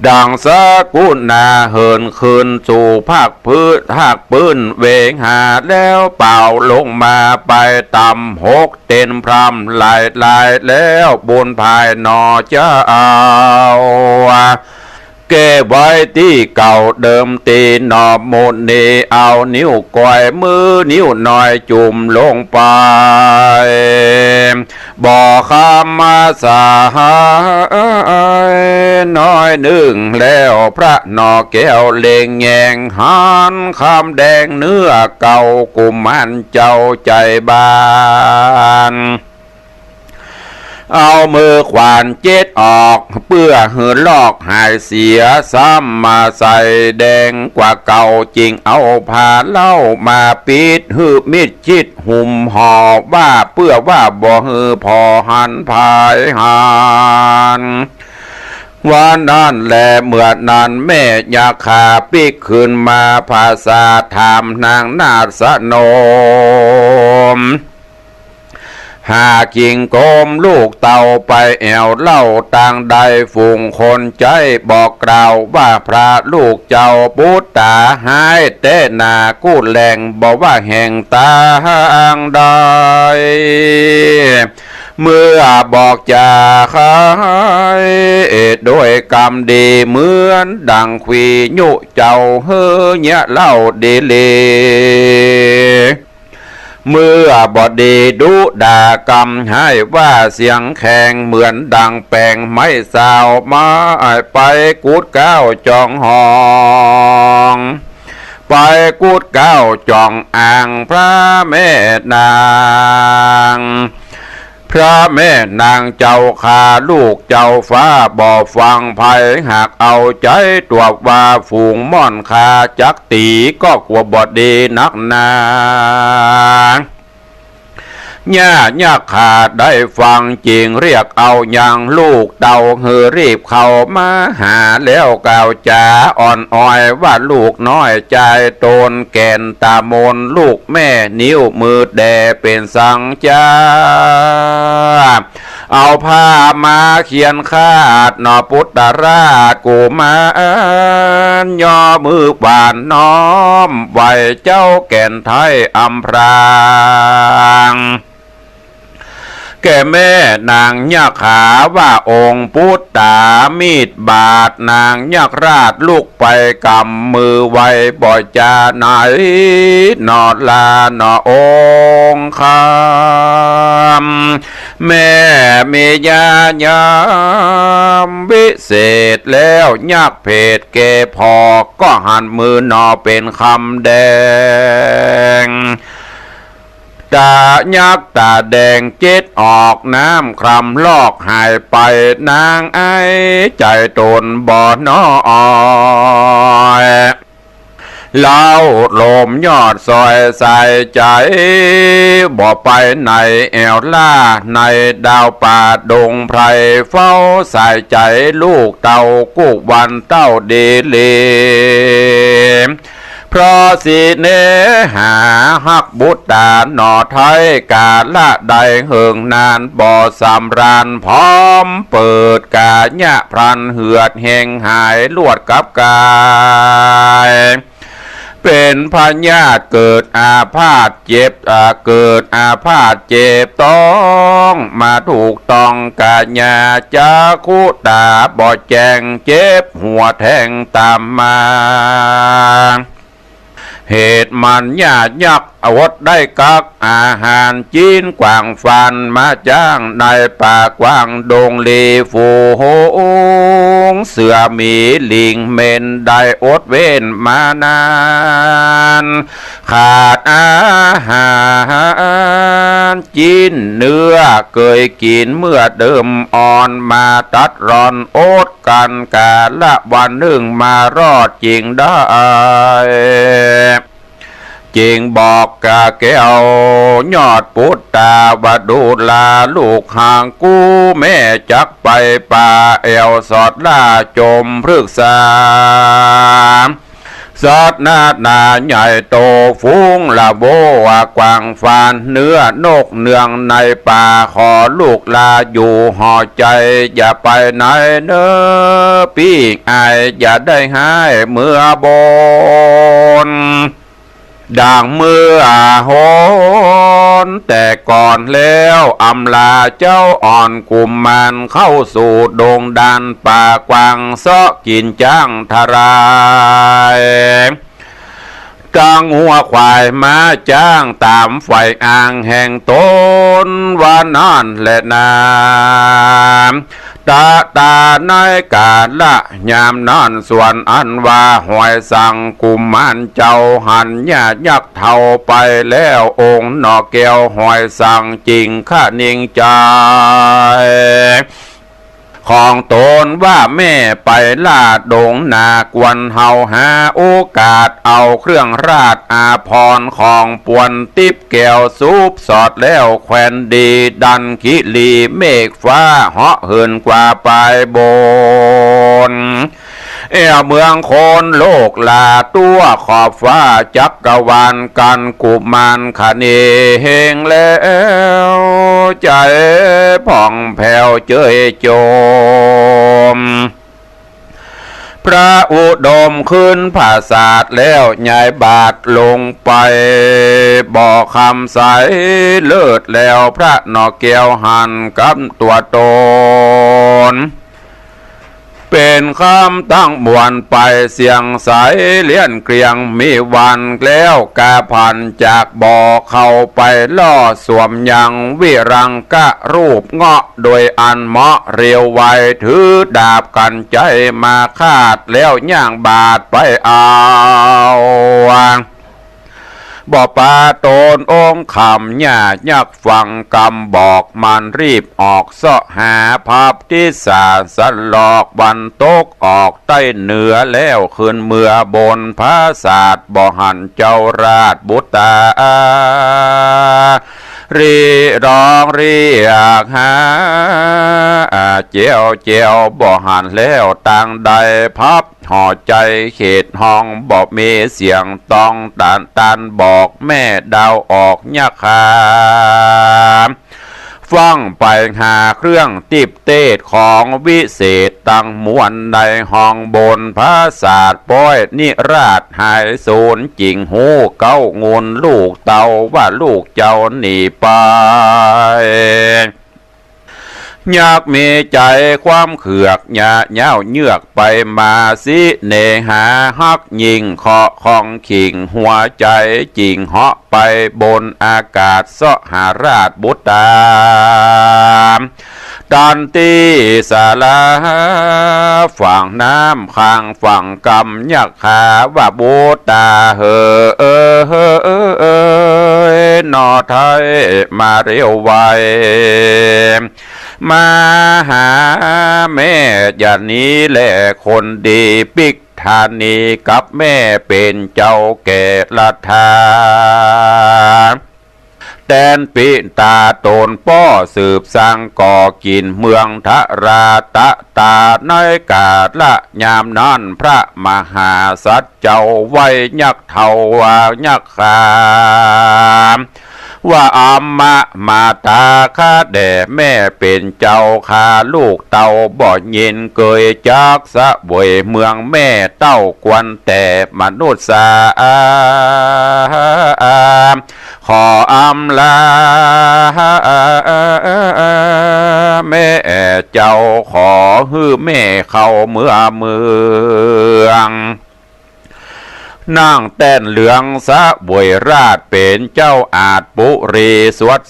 ดังสกุณาเหินขึ้นสู่ภาคพื้น ภาคปื้นเวหา แล้วเป่าลงมาไปต่ำหก เต็นพร่ำหลายลายแล้ว บุญภายหนอเจ้า แก้ไว้ตี้เก่าเดิมตี้หนอ มุนีเอานิ้วก้อย มือนิ้วน้อยจุ่มลงไป บ่คำมาสหายน้อยนึ่ง แล้วพระหนอแก้วเล็งแยง หันคำแดงเนื้อเก่า กุมารเจ้าใจ๋บาน เอามือขวานเจ็ดออก เปื้อหื้อลอกหายเสีย ซ้ำมาใส่แดงกว่าเก่า จิ่งเอาผ้าเหล้ามาปิด หื้อมิดชิด หุ้มห่อว่า เปื้อว่าบ่หื้อผ่อหันผายหัน วันนั้นแลเมื่อนั้นแม่ยักขาปิ๊กขึ้นมาผาสาท ถามนางนาฏสนม หากิ่งโกมลูกเต้าไปแอ่วเล่าตางใด ฝูงคนใจ๊บอกกล่าวว่าพระลูกเจ้าปุตตาหายแต๊นากู้แหล่ง บ่ว่าแห่งตางใด เมื่อบอกจาขายโดยกำดี เหมือนดังขวียุเจ้าเฮยเยียะเล่าดีหลี เมื่อบ่ดีดุด่ากำฮ้ายว่าเสียงแข็ง เหมือนดังแป๋งไม้ซาว มาไปกุดเกล้าจ่องฮ้อง ไปกุดเกล้าจ่องอ้างพระแม่นาง พระแม่นางเจ้าข้า ลูกเจ้าฟ้าบ่ฟังใผ หากเอาใจ๋ตวบว่าฝูงม่อนข้าจักตี๋ ก็กั๋วบ่ดีนักหนา ย่ายักขาได้ฟัง จึงเรียกเอายังลูกเต้า หื้อรีบเข้ามาหา แล้วกล่าวจ๋าอ่อนอ้อยว่า ลูกน้อยจายตนแก่นตามน ลูกแม่นิ้วมือแด่ เป๋นสังจา เอาผ้ามาเขียนคาดหนอ ปุตตราชกุมาร ย่อมือหวานน้อมไหว้เจ้าแก่นไท้อำพราง แก่แม่นางยักขาว่า องค์ปุตตามีดบาด นางยักราชลุกไปกำมือไหว้ บ่จาไหนหนอลาหนอองค์คำ แม่มีญาณยามวิเศษแล้ว ยักษ์เผดแก่ผ่อ ก็หันมือหน่อเป๋นคำแดง ต๋ายักษ์ต๋าแดงเจ็ดออก น้ำคร่ำลอกหายไป นางไอ้ใจ๋ต๋นบ่น้อย เล้าโลมยอดซอยสายใจ๋ บ่ไปไหนแอ่วล้า ในดาวป่าดงไพร เฝ้าสายใจ๋ลูกเต้ากู้วันเต้าดีหลี เพราะสิเนหาฮักบุตตาหน่อไท้ กาละใดเหิงนานบ่สำราญ พร้อมเปิดก๋ายะพลัน เหือดแห้งหายลวดกับกาย เป๋นพยาธิเกิดอาพาธเจ็บ อ่า เกิดอาพาธเจ็บต้อง มาถูกต้องก๋ายะจักขุต๋าบ่แจ้ง เจ็บหัวแทงต๋ามมา เหตุมันญาติยักษ์อดได้กักอาหาร จิ๊นกว้างฟานมาจ๊าง ในป่ากว้างดงหลี ฝูงเสือหมีลิงเหม็น ได้อดเว้นมานาน ขาดอาหาร จิ๊นเนื้อเกยกิ๋นเมื่อเดิมอ่อน มาตัดรอนอดกั๋น กาละวันนึ่งมารอดจิ่งได้ จิ่งบอกกาแก้วยอดปุตตา ว่าดูราลูกหางกู แม่จักไปป่าแอ่วสอดล่าจมพฤกษา สัตว์นานาใหญ่โต ฝูงละโวกว้างฟาน เนื้อนกเนืองในป่า ขอลูกลาอยู่หอใจ๋ อย่าไปไหนเน้อปี้อาย อย่าได้ฮ้ายเมือบน ดังเมื่อหนแต่ก่อนแล้ว อำลาเจ้าอ่อนกุมาร เข้าสู่ดงดานป่ากว้าง เซาะกิ๋นจ๊างทราย กังงัวควายม้าจ๊าง ต๋ามฝ่ายอ้างแห่งต๋น ว่านั้นแหละนา ตะตาในกาละยามนั้น ส่วนอันว่าหอยสังกุมารเจ้า หันญาติยักษ์เฒ่าไปแล้ว องค์หน่อแก้วหอยสังจิ่งคะนิงใจ๋ ของต๋นว่าแม่ไปล่าดงนา ควรเฮาหาโอกาส เอาเครื่องราชอาภรณ์ของปวน ติ๊บแก้วสุบสอดแล้ว แควนดีดันคิรีเมฆฟ้า เหาะเหินกว่าปายบน แอ่วเมืองคนโลกลา ตั๋วขอบฟ้าจักรวาล กั๋นกุมารคะเนเฮงแล้ว ใจ๋ผ่องแผ้วเจยโจม พระอุดมขึ้นผาสาทแล้ว ยายบาทลงไปบ่อคำใส เลิศแล้วพระหน่อแก้วหันกับตั๋วต๋น เป๋นคำตั้งมวลไป เสียงใสเลี้ยนเกรียง มีวันแล้วกาผันจากบ่อ เข้าไปล่อสวมยังวิรังกะรูปเงาะ โดยอันเหมาะเร็วไว ถือดาบกั๋นใจ๊มาคาด แล้วย่างบาทไปเอา บ่ปาต๋นองค์ขำ ญาติยักษ์ฟังกำบอกมัน รีบออกเซาะหาภัพทิสา สลอกวันตกออกใต้เหนือ แล้วขึ้นเมือบนผาสาท บ่หันเจ้าราชบุตรา รีร้องเรียกหา แจ้วแจ้ว บ่หันแล้วตางใด ภัพหอใจ๋เขตห้อง บ่มีเสียงต้อง ตานตานบอกแม่ดาวออกยักขา ฟั่งไปหาเครื่องติ๊บเตศของวิเศษตังมวล ในห้องบนผาสาท ป้อยนิราชหายสูญ จิ่งฮู้เก๊างุนลูกเต้า ว่าลูกเจ้าหนีไป ยักษ์มีใจ๋ความเขือก หย่าเย้าเยือกไปมา เสน่หาฮักยิ่ง เคราะห์ของขิง หัวใจ๋จิ่งเหาะไปบนอากาศ เสาะหาราชบุตตา ตันติสารา ฝั่งน้ำข้างฝั่งกำ ยักขาว่าบุตตาเหย หน่อไท้มาเร็วไว มาหาแม่ อย่าหนีแลคนดี ปิ๊กธานีกับแม่เป๋นเจ้าแก่รัฐา แต๋นปิตาต๋นป้อสืบสร้างก่อกิ๋นเมืองทราตะตา ในกาละยามนั้นพระมหาสัตว์เจ้าไหว้ยักษ์เฒ่าว่ายักขา ว่าอำมาตาข้าแด่แม่เป๋นเจ้าข้า ลูกเต้าบ่ยินเกยจักเสวยเมืองแม่เต้า ควรแต่มนุษย์สา ขออำลาแม่เจ้า ขอหื้อแม่เข้าเมืองเมือง นั่งแต้นเหลืองเสวยราชเป๋นเจ้าอาจปุรี สวัส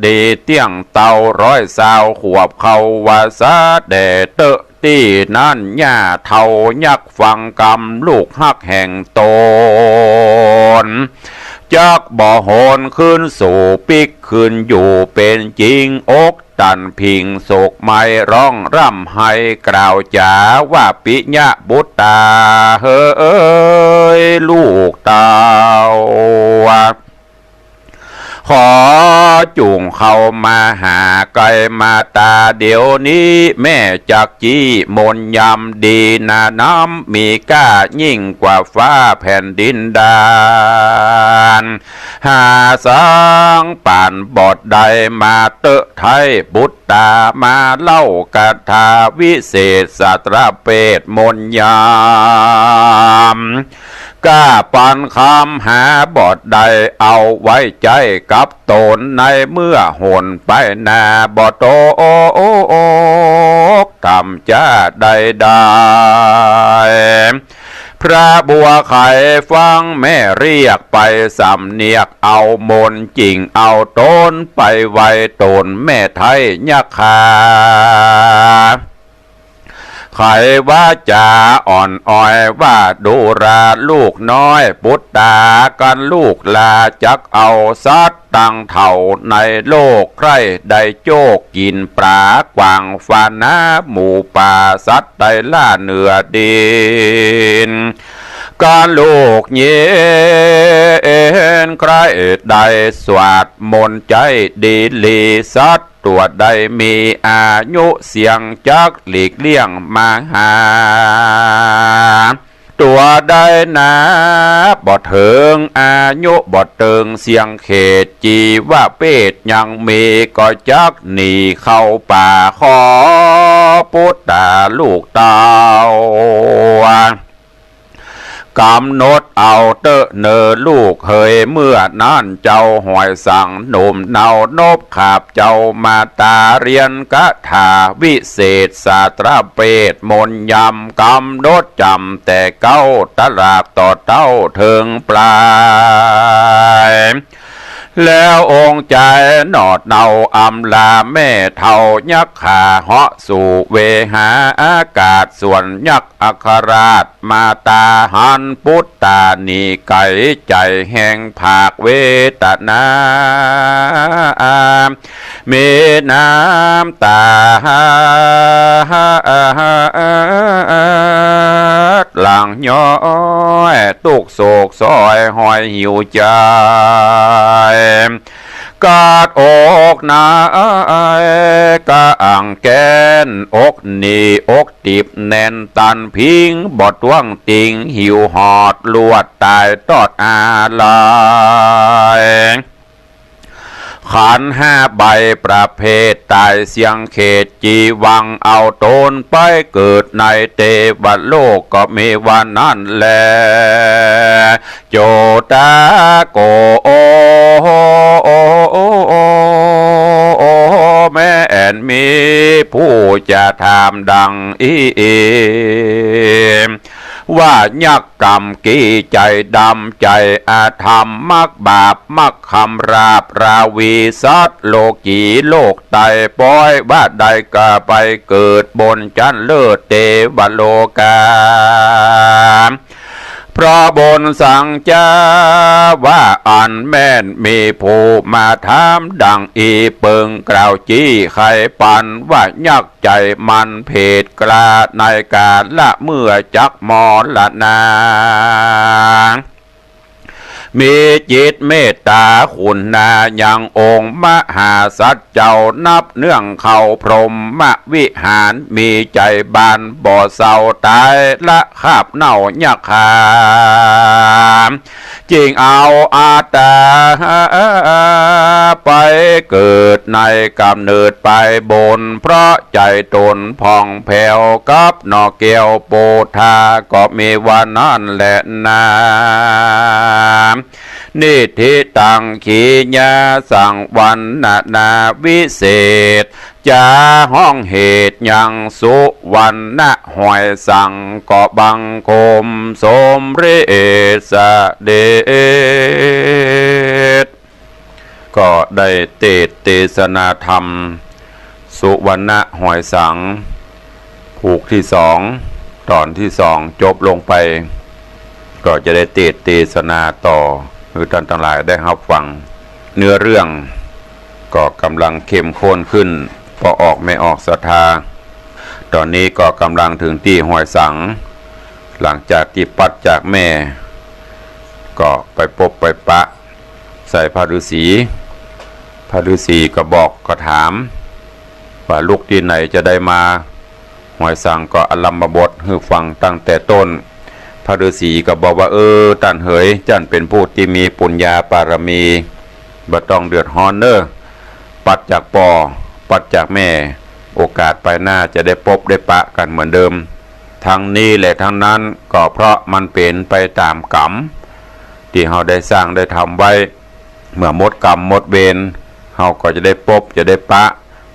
ดีเตี้ยงเต้าร้อยซาวขวบ เข้าว่าสาแด่เต๊อะ ตี้นั้นย่าเฒ่ายักษ์ฟังกำ ลูกฮักแห่งต๋น จักบ่โหนคืนสู่ปิ๊กคืนอยู่เป๋นจริง อกตันผิงโศกไหม้ ร้องร่ำไห้กล่าวจ๋าว่า ปิยะบุตตาเหย ลูกเต้า ขอจุ่งเข้ามาหาใก้มาตาเดี๋ยวนี้ แม่จักจี้มนต์ยำดีนาน้ำ มีก้ายิ่งกว่าฟ้าแผ่นดินดาน หาสังปานบ่ได้มาเต๊อะไท้ บุตตามาเล่าคาถาวิเศษ สาตราเปทมนต์ยำ ก้าปันคำหาบ่ได้ เอาไว้ใจ๊กับต๋น ในเมื่อหนไปหน้าบ่ตก ต่ำจ้าใดๆ พระบัวไขฟังแม่เรียกไป สำเนียกเอามนต์จิ่งเอาต๋นไปไว้ต๋นแม่ไท้ยักขา ไขวาจ๋าอ่อนอ้อยว่า ดูราลูกน้อย ปุตตากันลูกหลา จักเอาสัตว์ตังเถ่าในโลก ใคร่ได้โจกกิ๋นปลากว้างฟานา หมูป่าสัตว์ไต่ล่าเหนือดิน กันลูกเย็นใคร่ได้สวดมนต์ใจ๊ดีหลี สัตว์ตั๋วใดมีอายุเสี้ยง จักหลีกเลี่ยงมาหา ตั๋วใดหนาบ่เถิง อายุบ่เถิงเสี้ยงเขต จีวะเพศยังมี ก็จักหนีเข้าป่า ขอปุตตาลูกเต้า ก๋ำหนดเอาเต๊อะเน่อลูกเหย เมื่อนั้นเจ้าหอยสังหนุ่มเนา นบขาบเจ้ามาตา เรียนคาถาวิเศษ สาตราเปทมนต์ยำ ก๋ำหนดจ๋ำแต่เก๊าตลาดต่อเต้าเถิงปลาย แล้วองค์ใจ๋หนอดเนาอำลาแม่เฒ่ายักขา เหาะสู่เวหาอากาศ ส่วนยักษ์อัครราชมาตา หันปุตตาหนีไก๋ ใจ๋แห่งผากเวทนา มีน้ำตาหลั่งย้อย ตุ๊กข์โศกซ้อยห้อยหิวใจ๋ กาดอกหนาย กะอั้งแก้น อกหนีอกติบแน่นตันพิง บ่ต้วงติง หิวหอดลวดต๋ายตอดอาลัย ขันธ์ห้าใบประเภทต๋ายเสี้ยงเขต จีวังเอาต๋นไปเกิดในเตวโลก ก็มีวันนั้นแล โจตาโก แม่ มีผู้จะถามดังอี้ ว่ายักษ์กำกี้ใจ๋ดำใจ๋อธรรม มักบาปมักคำราบราวีสัตว์โลกีโลกไต ปอยว่าได้ก็ไปเกิดบนจั้นเลิศเตวโลกา เพราะบนสังจาว่าอันแม่นมีผู้มาถามดังอี้ เปิงกล่าวจี้ไขปันว่ายักษ์ใจ๋มันเพศกล้า ในกาละเมื่อจักมรณา มีจิตเมตต๋าขุนนายังองค์มหาสัตว์เจ้า นับเนื่องเข้าพรหมวิหาร มีใจ๋บานบ่เศร้าต๋ายละคาบเน่ายักษ์ขา จึงเอาอัตตาไปเกิดในก๋ำเนิดไปบน เพราะใจ๋ต๋นผ่องแผ้วกับหน่อแก้วโพธา ก็มีว่านั้นแลนา นิทธิตัง ขีญาสัง วรรณนาวิเศษ จะฮ้องเหตุยังสุวรรณหอยสัง ก็บังคมสมเร็จเสด็จ ก็ได้เตสน์เตสนาธรรม สุวรรณหอยสัง ผูกตี้สอง ต๋อนตี้สองจบลงไป ก็จะได้เตสน์เตสนาต่อ หื้อต้านตังหลายได้ฮับฟัง เนื้อเรื่องก็ก่ำลังเข้มข้นขึ้น ป้อออกแม่ออกศรัทธา ต๋อนนี้ก็ก่ำลังเถิงตี้หอยสัง หลังจากตี้ปั๊ดจากแม่ ก็ไปปบไปปะใส่พระฤๅษี พระฤๅษีก็บอกก็ถาม ว่าลุกตี้ไหนจะได้มา หอยสังก็อลัมพบทหื้อฟังตั้งแต่ต้น พระฤๅษีก็บอกว่า เออ ต้านเหย จ้านเป๋นผู้ตี้มีปุญญาปารมี บ่ต้องเดือดฮ้อนเน่อ ปั๊ดจากป้อ ปั๊ดจากแม่ โอกาสไปหน้าจะได้ปบได้ปะกั๋นเหมือนเดิม ทั้งนี้และทั้งนั้นก็เพราะมันเป๋นไปต๋ามก๋รรม ตี้เฮาได้สร้างได้ทำไว้ เมื่อหมดก๋รรมหมดเวร เฮาก็จะได้ปบจะได้ปะ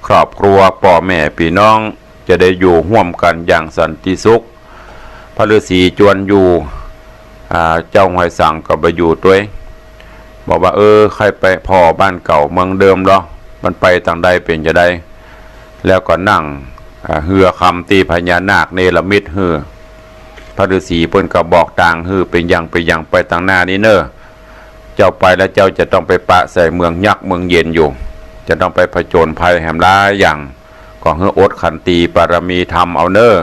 ครอบครัวป้อแม่ปี้น้อง จะได้อยู่ฮ่วมกั๋นอย่างสันติสุข พระฤๅษีจวนอยู่ อ่า เจ้าหอยสังก็บ่อยู่ตวย บอกว่า เออ ใค่ไปผ่อบ้านเก่าเมืองเดิมลอ มันไปตางใดเป๋นจาใด แล้วก็นั่ง อ่า เฮือคำตี้พญานาคเนรมิตหื้อ พระฤๅษีเปิ้นก็บอกตางหื้อ เป๋นอย่างเป๋นอย่าง ไปตางหน้านี้เน่อ เจ้าไปแล้วเจ้าจะต้องไปปะใส่เมืองยักษ์เมืองเย็นอยู่ จะต้องไปผจญภัยแหมหลายอย่าง ก็หื้ออดขันตีปารมีธรรมเอาเน่อ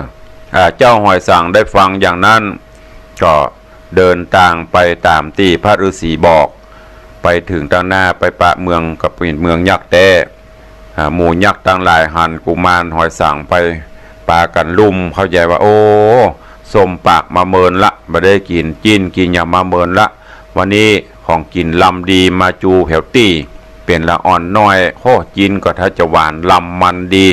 อ่า เจ้าหอยสังได้ฟังอย่างนั้น ก็เดินตางไปต๋ามตี้พระฤๅษีบอก ไปเถิงตางหน้าไปปะเมืองก็เป๋นเมืองยักษ์แต๊ อ่า หมู่ยักษ์ตังหลายหันกุมารหอยสังไป ปากั๋นลุ่มเข้าใจ๋ว่า โอ้ ส้มปากมาเมินละ บ่ได้กิ๋น จิ๊นกิ๋นหยังมาเมินละ วันนี้ของกิ๋นลำดีมาจู๋แผวตี้ เป๋นละอ่อนน้อย โอ้ จิ๊นก็ถ้าจะหวานลำมันดี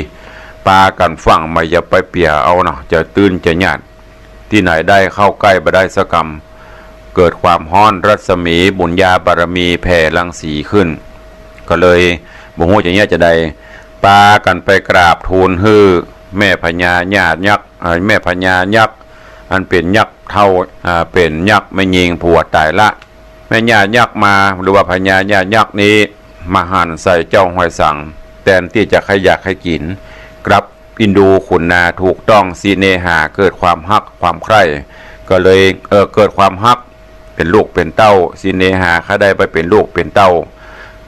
ปากั๋นฟั่งมา อย่าไปเปียเอาเนาะ จะตื้นจะหยาด ตี้ไหนได้เข้าใก้บ่ได้สักกำ เกิดความฮ้อน รัศมีปุญญาปารมีแผ่รังสีขึ้น ก็เลยบ่ฮู้จะเยียะจาใด ปากั๋นไปกราบทูลหื้อแม่พญาญายักษ์ เอ่อ แม่พญายักษ์ อันเป๋นยักษ์เฒ่า อ่า เป๋นยักษ์แม่ญิงผัวต๋ายละ แม่ญายักษ์มา หรือว่าพญาญายักษ์นี้ มาหันใส่เจ้าหอยสัง แตนตี้จะใค่อยากใค่กิ๋น กลับ อินดูขุนนา ถูกต้องสิเนหา เกิดความฮักความใคร่ ก็เลย เอ่อ เกิดความฮัก เป๋นลูกเป๋นเต้า สิเนหา ใค่ได้ไปเป๋นลูกเป๋นเต้า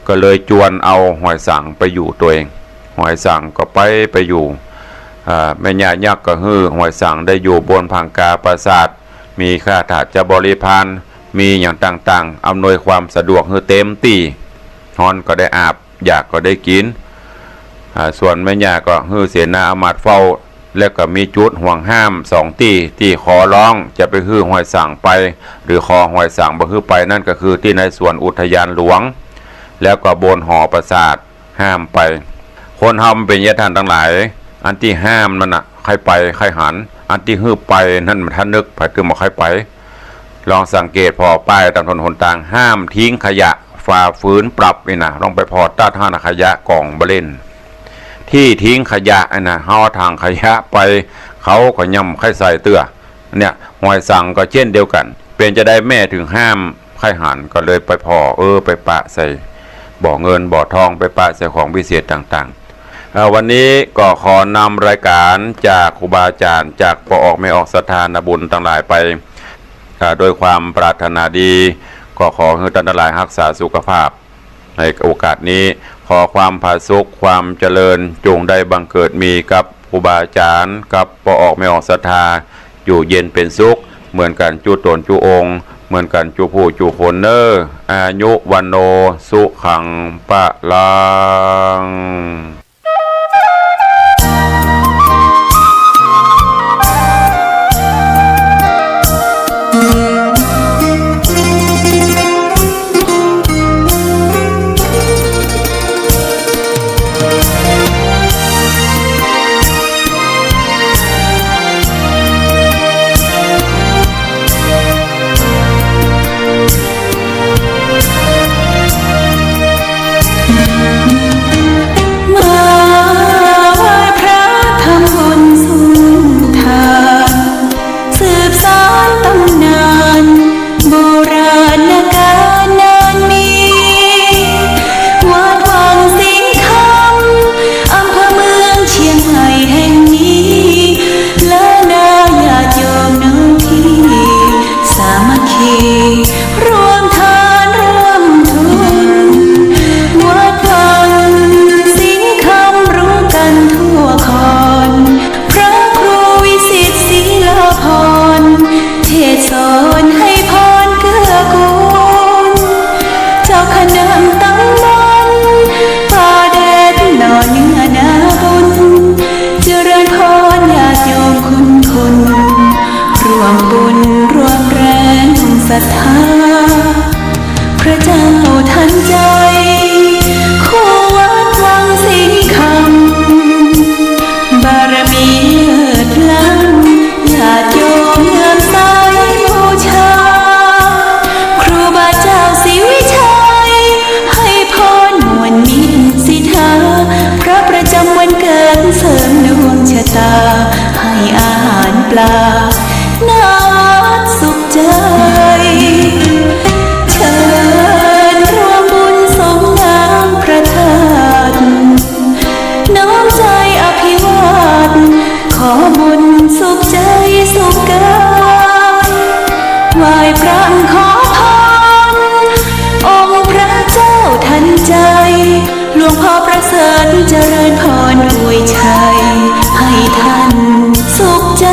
ก็เลยจวนเอาหอยสังไปอยู่ตวย หอยสังก็ไป ไปอยู่ อ่า แม่ญายักษ์ก็หื้อหอยสังได้อยู่บนผาคาปราสาท มีข้าราชบริพาร มีหยังต่างๆ อำนวยความสะดวกหื้อเต็มตี้ ฮ้อนก็ได้อาบ อยากก็ได้กิ๋น อ่า ส่วนแม่ญาก็หื้อเสนาอามาตย์เฝ้า แล้วก็มีจุดห่วงห้ามสองตี้ ตี้ขอร้องจะไปหื้อหอยสังไป หรือขอหอยสังบ่หื้อไป นั้นก็คือตี้ในสวนอุทยานหลวง แล้วก็บนหอปราสาท ห้ามไป คนเฮามันเป๋นอย่างนี้ต้านตังหลาย อันตี้ห้ามนั้นน่ะ ใค่ไปใค่หัน อันตี้หื้อไปนั้นมันถ้านึกไปคือบ่ใค่ไป ลองสังเกตผ่อป้ายต๋ามถนนหนตาง ห้ามทิ้งขยะ ฝ่าฝืนปรับนี่นะ ลองไปผ่อตั๊ดหั้นน่ะ ขยะก๋องบ่เล่น ที่ทิ้งขยะอันน่ะ เฮาเอาถังขยะไป เขาก็ย่ำใค่ใส่เตื้อ เนี่ย ห้วยสังก็เจ้นเดียวกั๋น เป๋นจาใดแม่เถิงห้ามใค่หัน ก็เลยไปผ่อ เออ ไปปะใส่บ่อเงินบ่อทอง ไปปะใส่ของวิเศษต่างๆ เอ่อ วันนี้ก็ขอนำรายก๋านจากครูบาอาจ๋ารย์ จากป้อออกแม่ออกศรัทธานาบุญตังหลายไป เอ่อ โดยความปรารถนาดี ก็ขอหื้อต้านตังหลายฮักษาสุขภาพ ในโอกาสนี้ ขอความผาสุก ความเจริญ จงได้บังเกิดมีกับครูบาอาจ๋ารย์ กับป้อออกแม่ออกศรัทธา อยู่เย็นเป๋นสุข เหมือนกั๋นจุ๊ต๋นจุ๊องค์ เหมือนกั๋นจุ๊ผู้จุ๊คนเน่อ อายุ วัณโณ สุขัง พลัง มาไหว้พระทำบุญสุนทาน สืบสานต๋ำนาน โบราณกาลนานมี วัดวังสิงห์คำ อำเภอเมืองเชียงใหม่แห่งนี้ และนาญาติโยมน้องพี่ สามัคคี ร่วมทานร่วมทุน วัดวังสิงห์คำรู้กั๋นทั่วคอน พระครูวิสิตศรีลาภรณ์ เทศน์สอนให้พรเกื้อกูล เจ้าคณะตำบลป่าแดดหล่อเนื้อนาบุญ เจริญพรญาติโยมคุณคน ร่วมบุญร่วมแรงศรัทธา พระเจ้าทันใจ คู่วัดวังสิงห์คำ บารมีเลิศล้ำ ญาติโยมเลื่อมใสบูชา ครูบาเจ้าศรีวิชัย ให้พรม่วนมิตรสิทธา พระประจำวันเกิดเสริมดวงชะตา ให้อาหารปลา หน้าวัดสุขใจ เชิญร่วมบุญสงน้ำพระธาตุ น้อมใจอภิวาท ขอบุญสุขใจสุขกาย ไหว้พระขอพร องค์พระเจ้าทันใจ หลวงพ่อประเสริฐเจริญพรอวยชัย ให้ท่านสุขใจ